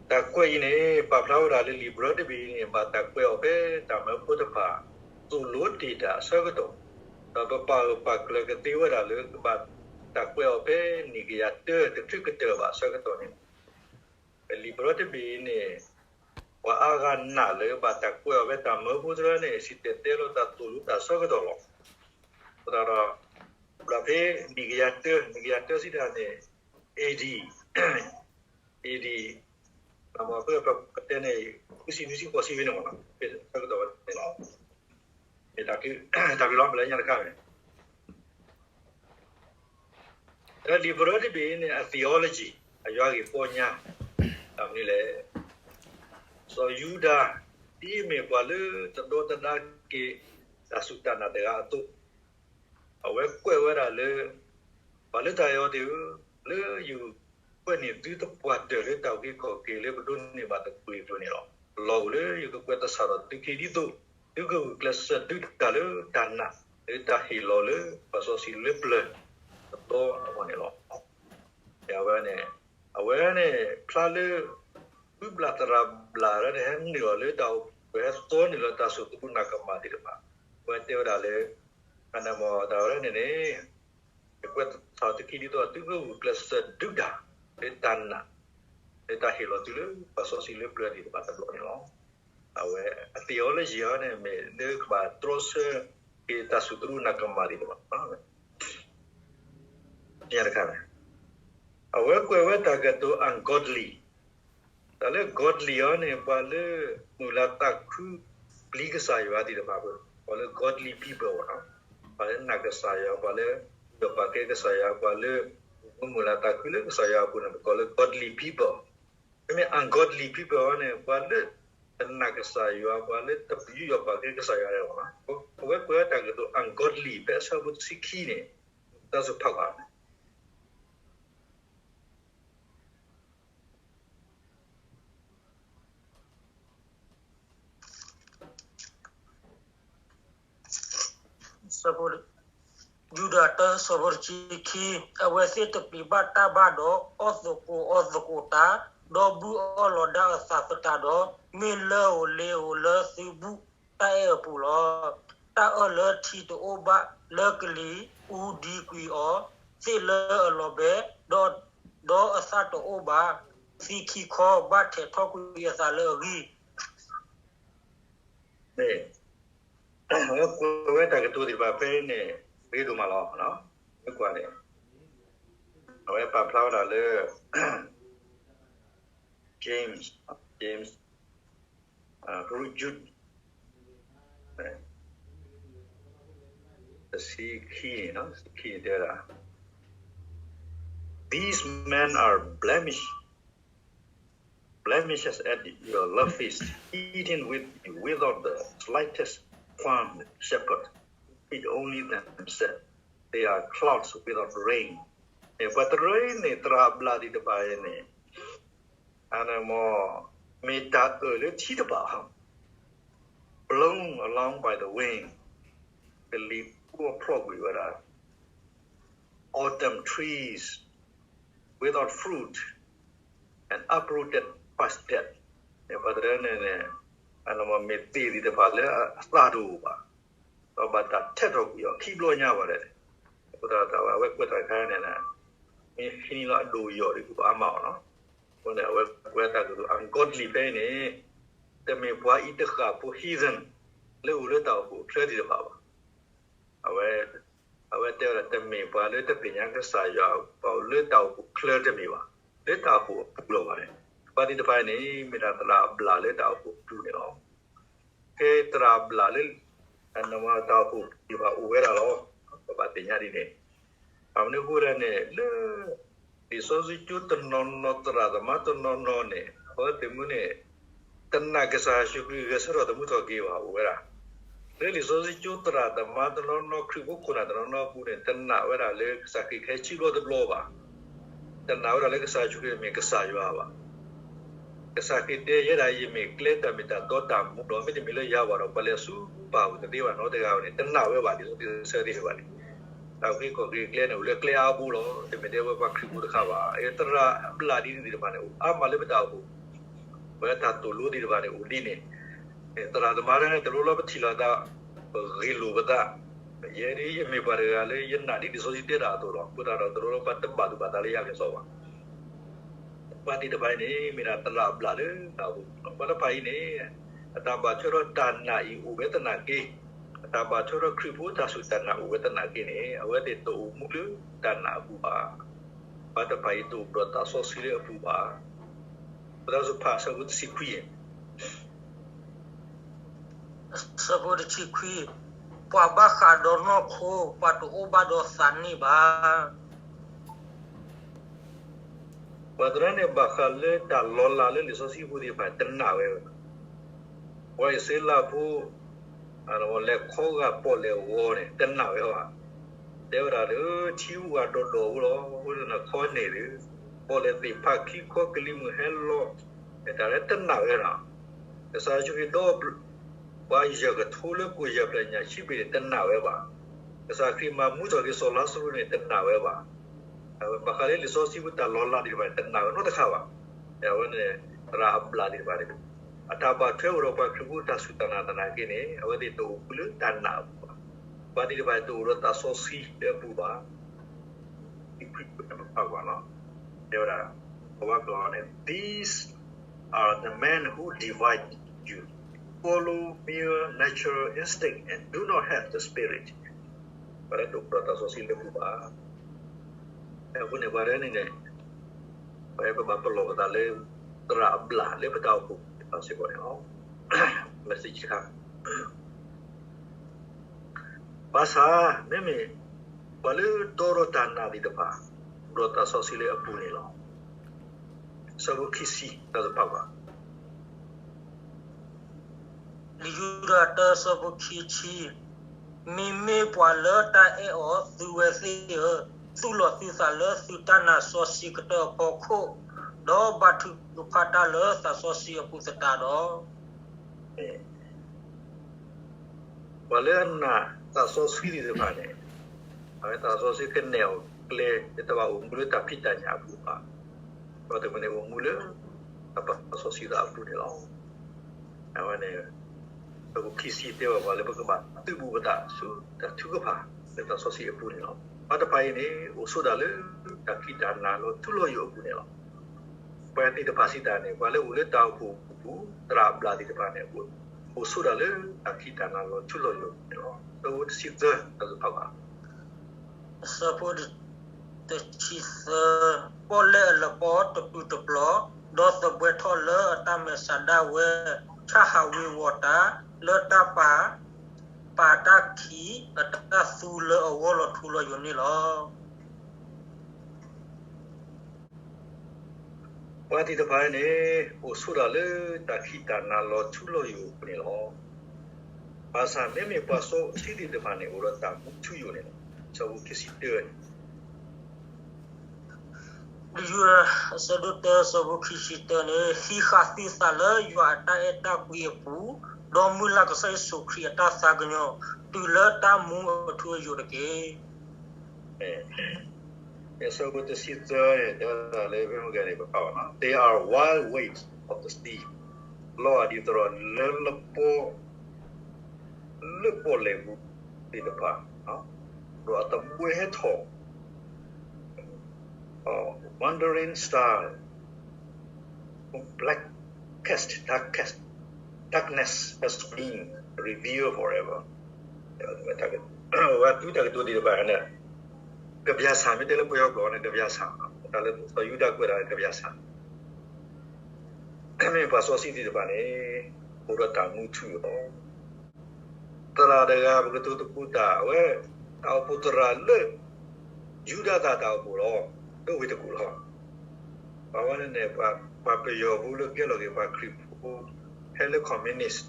တၢ်ကွဲးအံၤန့ၣ် ပာ်ဖျါဝဲဒၣ်လၢလံာ်ဘြၢတဘ့ၣ်အံၤန့ၣ် ဘၣ်တၢ်ကွဲးအီၤဖဲတၢ်မၢဖိတဖၣ် သိၣ်လိတ့ၢ်တၢ်အဆၢကတီၢ်, ဒီးပပာ်ဂၢၢ်ပာ်ကျၢၤကသ့ဝဲဒၣ်လၢ ကဘၣ်တၢ်ကွဲးအီၤဖဲနံၣ်ကယၤတၢ တချုးကတၢၢ်ဘၣ်အဆၢကတီၢ်န့ၣ်လီၤ. လံာ်ဘြၢတဘ့ၣ်အံၤန့ၣ် ပှၤအါဂၤနာ်လၢဘၣ်တၢ်ကွဲးအီၤဖဲတၢ်မၢဖိတဖၣ်န့ၣ် စံၣ်တဲၤတဲလီၤတၢ်သိၣ်လိတၢ်ဆၢကတီၢ်လီၤ. အဃိသတးဒီး ဘၣ်ဖဲနံၣ်ကယၤတၢ နံၣ်ကယၤတၢဆံတၢန့ၣ် A D, A D, ပတဲန့ၣ် ဃုဆံနွံဆံဃိးဆံဖဲန့ၣ်မ့ၢ်နီၤ, ဖဲဆၢကတီၢ်ဝဲန့ၣ်လီၤ. တၢ်ကလီၤမ့ၢ်လၢညါတခါန့ၣ် လံာ်ပရၢတဘ့ၣ်အံၤန့ၣ် အ theology အယွၤဂ့ၢ်ပီညါ တၢ်မနုၤလဲၣ်. စီၤယူဒၤ ဒ်အမ့ၢ်ပှၤလၢတဒီတဒါက့ၤ တၢ်စူၢ်တၢ်နာ်တဂၤအသိး, အဝဲကွဲးဝဲဒၣ်လၢ ပှၤလၢတၢ်အဲၣ်အီၤသ့ၣ်ဧၢ, လၢယကွဲးန့ၢ်သုသပှၢ်တၢၢ်လၢတၢ်အုၣ်က့ၤခီၣ်က့ၤလၢပဒိးန့ၢ်ဘၣ်တချုးအကျါန့ၣ်လီၤ. လီၢ်အိၣ်လၢယကကွဲးသဆၣ်ထီၣ်သုခံဒ်သိး သုကဂုာ်ကျဲးစၢးဒုးတၢ်လၢတၢ်နာ် လၢတၢ်ဟ့ၣ်လီၤလၢပှၤစီဆှံလၢပျၢၤတဘျီအဂီၢ်န့ၣ်လီၤ. အဝဲန့ၣ် အဝဲန့ၣ် ဖျါလၢ ဃုဘျၣ်သရၣ်ဘျၣ်လၢန့ၣ် ဟဲနုာ်အီၤလၢတၢ်အိၣ်ဖှိၣ် ဟဲသီနုာ်လီၤတၢ်စိာ်သရူးနာ်ကမၣ်သ့ၣ်တဖၣ်, အဝဲတဲဝဲဒၣ်လၢ အန့ၣ်မ့ၢ်တၢ်ဝဲန့ၣ်န့ၣ် ယကွဲးသဆၣ်ထီၣ်သုခံဒ်သိး သုကဂုာ်ကျဲးစၢးဒုးတၢ် လၢတၢ်နာ် လၢတၢ်ဟ့ၣ်လီၤသုလၢပှၤစီဆှံလၢပျၢၤသ့ၣ်တဖၣ်တဘျီန့ၣ်လီၤ. အဝဲအ theology အံၤန့ၣ် မ့ၢ်လၢကဘၣ်တြီဆၢက့ၤတၢ်စိာ်သရူးနာ်ကမၣ်သ့ၣ်တဖၣ် တခါန့ၣ် အဝဲကွဲးဝဲတၢ်ကတိၤ ungodly, တၢ်လၢ godly အံၤန့ၣ် ပှၤလၢမုၢ်လၢ်သးခု ပျံၤကစၢ်ယွၤသ့ၣ်တဖၣ်အဃိ, ပှၤလၢ godly people ပှၤလၢနာ်ကစၢ်ယွၤ, ပှၤလၢ ယီၢ်ပာ်ကဲကစၢ်ယွၤ, ပှၤလၢမုၢ်လၢ်သးခုလၢကစၢ်ယွၤအပူၤန့ၣ် ပကိးလၢ godly people. မ့မ့ၢ် ungodly people အံၤန့ၣ် ပှၤလၢတနာ်ကစၢ်ယွၤ, ပှၤလၢတပျံၤယီၢ်ပာ်ကဲကစၢ်ယွၤန့ၣ်လီၤ. အဝဲကွဲးဝဲတၢ်ကတိၤ ungodly ဖဲအဆၢဖိတဆံခံန့ၣ် တၢ်စူၢ်ဖးကွၢ် ယူဒၤတၢ ဆၢဖိတဆံခံ, အဝဲသ့ၣ်တပျံၤဘၣ်တၢ်ဘၣ်ဒီး အီၣ်သကိးအီသကိးတၢ်, ဒီးဘုၣ်အီၣ်လီၤဒၣ်အသးသတးဒီး, မ့ၢ်လၢအိၣ်လ့အိၣ်လၢသုဘူးတၢ်အဲၣ်အပူၤလီၤ. တၢ်အၢၣ်လၢထံတအိၣ်ဘၣ်လၢကလံၤ, အူဒံကွံာ်အီၤသ့ၣ်လၢအလီၤဘဲ, ဒီးအသၣ်တအိၣ်ဘၣ်, သံခံခီဘၣ်ထဲးထီၣ်ကွံာ်အသးလၢအဂံၢ် အဝဲကွဲးဝဲတၢ်ကတိၤသ့ၣ်တဖၣ်ဖဲအံၤန့ၣ် ဂ့ၤဒိၣ်မးလီၤ. မ့ၢ်ကွၢ်န့ၣ် အဝဲပာ်ဖျါဝဲဒၣ်လၢ James, James, Jude, တဆံခံန့ၣ်, တဆံခံန့ၣ်တဲဝဲဒၣ် These men are blemish blemishes at your love feast, eating with you without the slightest qualm shepherd, who feed only themselves. They are clouds without rain. န့ၣ် ပှၤတရၢအံၤန့ၣ် သရၣ်ဘျၣ်သ့ၣ်တဖၣ်အံၤန့ၣ် အန့ၣ်မ့ၢ် မ့ၢ်တၢ်အၢၣ်လၢထံတဘၣ် blown along by the wind, ကလံၤပူအဖျိးကွံာ်ဝဲဒၣ် autumn trees without fruit and uprooted past death. ပှၤတရၢန့ၣ်န့ၣ် အန့ၣ်မ့ၢ်သ့ၣ်သ့ၣ်တဖၣ်လၢအသၣ်တအိၣ်ဘၣ်, ဒီးဘၣ်တၢ်ထဲးထီၣ်ကွံာ်အီၤခံဘျီညါဘၣ်လဲၣ်. အဃိသတးဒီး အဝဲကွဲးတၢ်တခါန့ၣ် မ့ၢ်ဟံးန့ၢ်လီၤအဒိၣ်အယိာ်ဒီး ကဘၣ်အါမးအီၤလီၤ. အဃိန့ၣ် အဝဲကွဲးတၢ်ကတိၤ ungodly ဖဲအံၤန့ၣ် တမ့ၢ်ပှၤအံၤတဃၣ်ဖိ heathen လၢအိၣ်လၢတၢ်အိၣ်ဖှိၣ်အချၢသ့ၣ်တဖၣ်ဘၣ်. အဝဲ အဝဲတဲဝဲဒၣ် တမ့ၢ်ပှၤလၢတသ့ၣ်ညါကစၢ်ယွၤ ပှၤအိၣ်လၢတၢ်အိၣ်ဖှိၣ်ချၢတမ့ၢ်ဘၣ်, လၢတၢ်အိၣ်ဖှိၣ်အပူၤလီၤဘၣ်န့ၣ်, ပှၤသ့ၣ်တဖၣ်န့ၣ် မ့ၢ်ဒၣ်သရၣ်အဘျၣ်လၢတၢ်အိၣ်ဖှိၣ်အပူၤန့ၣ်လီၤ. ကဲသရၣ်အဘျၣ်လၢ တၢ်အိၣ်ဖှိၣ်သ့ၣ်တဖၣ်အိၣ်ဝဲဒၣ်လီၤ. ပဘၣ်သ့ၣ်ညါဒ်န့ၣ်, အမနုၤအဃိလဲၣ်န့ၣ် လၢ လံာ်စီဆှံကၠိတနီၤနီၤ သရၣ်သမါတနီၤနီၤန့ၣ် အဝဲသ့ၣ်မုၢ်န့ၣ် တနာ်ကစၢ်ယ့ၣ်ၡူးခရံာ်ဂဲၤဆၢထၢၣ်သမူထီၣ်က့ၤဘၣ် အိၣ်ဝဲဒၣ်. လၢလံာ်စီဆှံကၠိသရၣ်သမါတနီၤနီၤ ခရံာ်ဖိခိၣ်နၢ်တနီၤနီၤအပူၤန့ၣ် တနာ်ဝဲဒၣ်လၢကစၢ်ခရံာ်ကဟဲခံဘျီတဘျီဘၣ်. တနာ်ဝဲဒၣ်လၢကစၢ်ယ့ၣ်ၡူးခရံာ်မ့ၢ်ကစၢ်ယွၤဘၣ်. ကစၢ်ခရံာ်တဲ ယဲဒၣ် ယမ့ၢ်ကျဲတၢ်မ့ၢ်တၢ်တီတၢ်မူလီၤ. မ့တမ့ၢ်လၢယၤဘၣ်ဒီး ပှၤလဲၤဆူပၢ်အအိၣ်တသ့ဘၣ်နီတဂၤန့ၣ် တနာ်ဝဲဘၣ် လံာ်စီဆှံဆၢသ့ၣ်တဖၣ်န့ၣ်. တၢ်အုၣ်က့ၤခီၣ်က့ၤကျဲန့ၣ် အိၣ်လၢကျဲအါဘိလီၤ. တမ့ၢ်ထဲဝဲပှၤခရံာ်ဖိတခါဘၣ်. သရၣ်အဘျၣ်ဒ်န့ၣ်သ့ၣ်တဖၣ်န့ၣ် အိၣ်အါမးလၢပတၢ်အိၣ်ဖှိၣ်, ပတၢ်သိၣ်လိသ့ၣ်တဖၣ်န့ၣ် အိၣ်ဒ်န့ၣ်. သရၣ်သမါန့ၣ် တလိၣ်လၢပထံၣ်လိာ်သး, ပဂ့ၢ်လိာ်ပသး, ယဲဒၣ်ယမ့ၢ်ပှၤတဂၤလၢယနာ်ဒ်လံာ်စီဆှံတဲတၢ်အသိးလီၤ. အဃိသတးဒီး တလိၣ်လၢပှၤတဘၣ်သူၣ်ဘၣ်သးလၢယၤကစီၣ်ဘၣ်. ပှၤသ့ၣ်တဖၣ်အံၤန့ၣ် မ့ၢ်ဒၣ်သရၣ်အဘျၣ်လၢတၢ်အိၣ်ဖှိၣ်လီၤ. ပှၤတဖၣ်အံၤန့ၣ် အတၢ်ဘၣ်ထွဲဒီးတၢ်နာ်အံၤအိၣ်ဝဲသနာ်က့, အတၢ်ဘၣ်ထွဲဒီးခရံာ်ဖိတၢ်စူၢ်တၢ်နာ်အိၣ်ဝဲသနာ်က့န့ၣ် အဝဲသ့ၣ်တအိၣ်မူလၢတၢ်နာ်အပူၤဘၣ်. ပှၤတဖၣ်အံၤတအိၣ်ဒီးသးစီဆှံလၢအပူၤဘၣ်. ပတၢ်စူဖးဆၢဖိတဆံခွံ ဆၢဖိတဆံခွံ, ပှၤဘၣ်ဃးဒီးနီၢ်ခိ, ပှၤတအိၣ်ဘၣ်ဒီးသးန့ၣ်ဘၣ်. ပှၤသရၣ်န့ၣ် ဘၣ်ဃးလၢတၢ်လီၤလးလၢလံာ်စီဆှံဖိသ့ၣ်တဖၣ် တနာ်ဝဲဘၣ်. ပှၤအံၣ်စရ့လးဖိ လဲၤခီဂာ်ပီၣ်လဲၣ်ဂီၤန့ၣ် တနာ်ဝဲဘၣ်. တဲဝဲဒၣ်လၢထံဝၣ်ဒီးဒီးအိၣ်လီၤ, အဃိန့ၣ်ခီန့ၣ်ဒီး ပီၣ်လဲၣ်သ့ၣ်ဖးခံခီကလံၤမုၢ်ဟဲလီၤ, တၢ်လၢတနာ်ဝဲဒၣ်. ကစၢ်ယ့ၣ်ၡူးခရံာ်ဒီး ပှၤယဲၢ်ကထိလၢကိၣ်ယဲၢ်ဖျၢၣ်ညၣ်ဆံဘ့ၣ်န့ၣ် တနာ်ဝဲဘၣ်. ကစၢ်ခရံာ်မၤမူထီၣ်က့ၤစီၤလါစရူးန့ၣ် တနာ်ဝဲဘၣ်. ဘၣ်ဃးလၢလံာ်စီဆှံပူၤတၢ်လီၤလးသ့ၣ်တဖၣ်န့ၣ် တနာ်ဝဲနီတခါဘၣ်. အဝဲန့ၣ် သရၣ်အဘျၣ်သ့ၣ်တဖၣ်န့ၣ် အတၢ်ဘၣ်ထွဲအိၣ်ဒီးပှၤခရံာ်ဖိတၢ်စူၢ်တၢ်နာ်သနာ်က့န့ၣ် အဝဲသ့ၣ်တအိၣ်မူလၢတၢ်နာ်အပူၤဘၣ်. ပှၤသ့ၣ်တဖၣ်န့ၣ်တအိၣ်ဒီးသးစီဆှံလၢအပူၤဘၣ်. တဲဝဲဒၣ် ပဝဲကျိာ်န့ၣ် These are the men who divide you, follow mere natural instinct and do not have the Spirit. ပှၤလၢတအိၣ်ဒီးသးစီဆှံလၢအပူၤဘၣ်. အဃိန့ၣ် ပှၤတဖၣ်န့ၣ်န့ၣ် ပဝဲပဘၣ်ပလီၢ်ပသးလၢ သရၣ်အဘျၣ်လၢပတၢ်အိၣ်ဖှိၣ်စ့ၢ်ကီးန့ၣ်လီၤ. ဘၣ်ဆၣ် မ့မ့ၢ် ပှၤလၢတီဒီးတၢ်နာ်သ့ၣ်တဖၣ် ဒီးသးစီဆှံလၢအပူၤန့ၣ်လီၤ. ဆၢဖိခံဆံ တၢ်တဖၣ်ဘၣ်. လံာ်ယူဒၤတၢ ဆၢဖိခံဆံ, မ့မ့ၢ်ပှၤလၢတၢ်အဲၣ်အီၤသုဝဲသ့ၣ်ဧၢ, သူၣ်လီၤသုသးလၢသုတၢ်နာ်စီဆှံကတၢၢ်အဖီခိၣ်, ဒီးဘါထုကဖၣ်တၢ်လၢသးစီဆှံအပူၤသတးဒီး ပှၤလၢအနာ်သးစီဆှံသ့ၣ်တဖၣ်န့ၣ် အဝဲသးစီဆှံကနဲၣ်အီၤကျဲ တဘၣ်အိၣ်မူလၢတၢ်ဖံးတၢ်ညၣ်အပူၤဘၣ်. ပှၤတဖၣ်န့ၣ်အိၣ်မူလၢ တၢ်ပာ်စီဆှံသးအပူၤန့ၣ်လီၤ. အဝဲန့ၣ် ပကခံဆံတဲဘၣ်ပှၤလၢပကဘၣ်သုးဘူးပသးဆူတၢ်ထုကဖၣ်လၢသးစီဆှံအပူၤန့ၣ်လီၤ. ပှၤတဖၣ်အံၤန့ၣ် အိၣ်ဆိးဒၣ်လၢတၢ်ခံးတၢ်နၤလီၤထူလီၤယိာ်အပူၤန့ၣ်လီၤ. ပှၤသ့ၣ်တဖၣ်စံးတၢ်န့ၣ် ပှၤလၢအိၣ်လၢတၢ်အိၣ်ဖှိၣ်အပူၤ သရၣ်အဘျၣ်သ့ၣ်တဖၣ်န့ၣ် အိၣ်ဆိးဒၣ်လၢတၢ်ခံးတၢ်နၤလီၤထူလီၤယိာ်အပူၤန့ၣ်လီၤ. တၢ်အိၣ်တဆံသၢ တၢ်တဖၣ်ဘၣ်. အဆၢဖိတဆံသၢ, ပီၣ်လဲၣ်အလပီတပျုာ်တပျီၤ, ဒီးသဘှဲထီၣ်လၢအတၢ်မဲာ်ဆန္ဒဒၣ်ဝဲ, ဆၣ်ဟးဝ့ၤဝီၤတၢ်လၢတၢ်ပာ်, ပာ်တၢ်ခံးအတၢ်သူလၢအဂီၢ်လီၤထူလီၤယိာ်န့ၣ်လီၤ. ပှၤသ့ၣ်တဖၣ်န့ၣ် အိၣ်ဆိးဒၣ်လၢတၢ်ခံးတၢ်နၤလီၤထူလီၤယိာ်အပူၤန့ၣ်လီၤ. ဘၣ်ဆၣ်မ့မ့ၢ်ပှၤစီဆှံသ့ၣ်တဖၣ်န့ၣ် အိၣ်ဒီးတၢ်မူထူယိာ်န့ၣ်လီၤ. ဆၢဖိခံဆံတၢန့ၣ် လံာ်ယူဒၤ အဆၢဒိၣ်တၢ အဆၢဖိခံဆံတၢန့ၣ် ဟံးဃာ်သုသးလၢယွၤအတၢ်အဲၣ်တၢ်ကွံအပူၤ, ဒီးမုၢ်လၢ်ကစၢ်ယ့ၣ်ၡူးခရံာ်အတၢ်သးကညီၤ, တုၤလၢတၢ်မူအထူအယိာ်တက့ၢ်. အဆၢဖိတဆံသၢန့ၣ် တဲဝဲဒၣ်လၢ ဖဲမုၢ်ဂၤန့ၣ် ပဖးအီၤနီၤ, They are wild waves of the sea, လီၤဂာ်ဒ်သိးဒီး လၢလပီ လၢပီၣ်လဲၣ်ပူၤသ့ၣ်တဖၣ်, ဒီးအသဘှဲဟဲထီၣ် wandering star, blackest darkest darkness has been revealed forever. ဝဲတူၢ်တၢ်ကတိၤသ့ၣ်တဖၣ်န့ၣ် ကဗျာစာ မ့ၢ်တဲလၢပယီၤကျိာ်န့ၣ် ကဗျာစာ, တၢ်လၢစီၤယူဒၤကွဲးဒၣ် ကဗျာစာ မ့ၢ်ပှၤစီဆှံသ့ၣ်တဖၣ်န့ၣ် အိၣ်ဒီးတၢ်မူထူယိာ်လီၤ. သရၣ်တဂၤ ပကတိၤသကိးတၢ် အဝဲ တၢ်အိၣ်ဖှိၣ်သရၣ်လၢ ယူဒၤသၣ်တၢ်အိၣ်ဖှိၣ်လီၤ. လၢဝ့ၢ်တကူၣ်လီၤ. ပှၤဝဲန့ၣ်န့ၣ် ပှၤပယီၤဖိလၢကဲလီၤက့ၤပှၤခရံာ်ဖိ ဖဲလၢ communist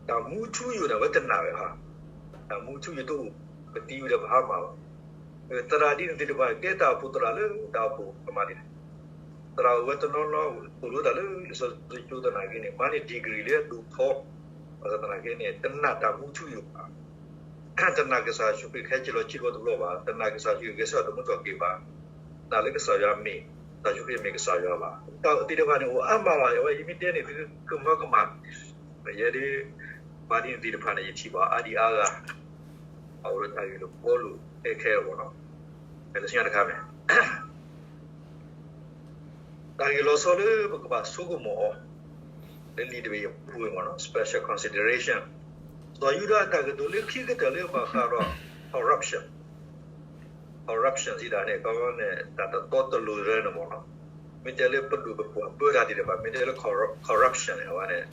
တၢ်မူထူယိာ်န့ၣ် အဝဲတနာ်ဝဲဘၣ်. တၢ်မူထူယိာ်တအိၣ် ပသံဝံၤဒီးပဟါမၢ်လီၤ. သရၣ်ဒ်န့ၣ်သ့ၣ်တဖၣ် ကဲတၢ်အိၣ်ဖှိၣ်သရၣ်လၢတၢ်အိၣ်ဖှိၣ်ကမၤန့ၣ် သရၣ်အိၣ်ဝဲတနီၤနီၤ သိၣ်လိတၢ်လၢလံာ်စီဆှံကၠိသနာ်က့န့ၣ် မၤန့ၢ် degree လၢအဒိၣ်ထီၣ်, ဘၣ်ဆၣ်သနာ်က့န့ၣ် တနာ်တၢ်မူထူယိာ်ဘၣ်. တနာ်ကစၢ်ယ့ၣ်ၡူးခရံာ်ကဟဲက့ၤလီၤစ့ၢ်ကီးတဘျီဘၣ်, တနာ်ကစၢ်ယ့ၣ်ၡူးခရံာ်ဂဲၤဆၢထၢၣ်တမူထီၣ်က့ၤဘၣ်, တနာ်လၢကစၢ်ယွၤမ့ၢ်, ကစၢ်ယ့ၣ်ၡူးခရံာ်မ့ၢ်ကစၢ်ယွၤဘၣ်. တၢ်သ့ၣ်တဖၣ်န့ၣ် အိၣ်အါမးလီၤ. အဝဲယမ့ၢ်တဲန့ၣ် သုကမၢကမၣ်, ယဲဒၣ် ပှၤဒ်န့ၣ်သ့ၣ်တဖၣ်န့ၣ် ယထံၣ်ဘၣ်အါဒံအါဂၤ, အအိၣ်ဒီးတၢ်ဂ့ၢ်လၢပီလူး ခဲခဲအဂီၢ်နီၤ, လၢစံၣ်ညီၣ်တခါမ့ၢ် တၢ်ဂ့ၢ်လီၤဆီလၢပကဘၣ်ဆိကမိၣ်အီၤ လၢလံာ်တဘ့ၣ်အပူၤန့ၣ်မ့ၢ်နီၤ special consideration စီၤယူဒၤအတၢ်ကတိၤလၢခံကတၢၢ်လၢဘၣ်ဃးဒီး corruption corruption စံးဒၣ်န့ၣ် ခီန့ၣ် တၢ်တတီတလိၤတရၢန့ၣ်မ့ၢ်နီၤ မ့ၢ်တဲလၢပဒိၣ်ပပှၢ်ပၢတၢ်သ့ၣ်တဖၣ် မ့ၢ်တဲလၢ corruption န့ၣ် အဝဲန့ၣ်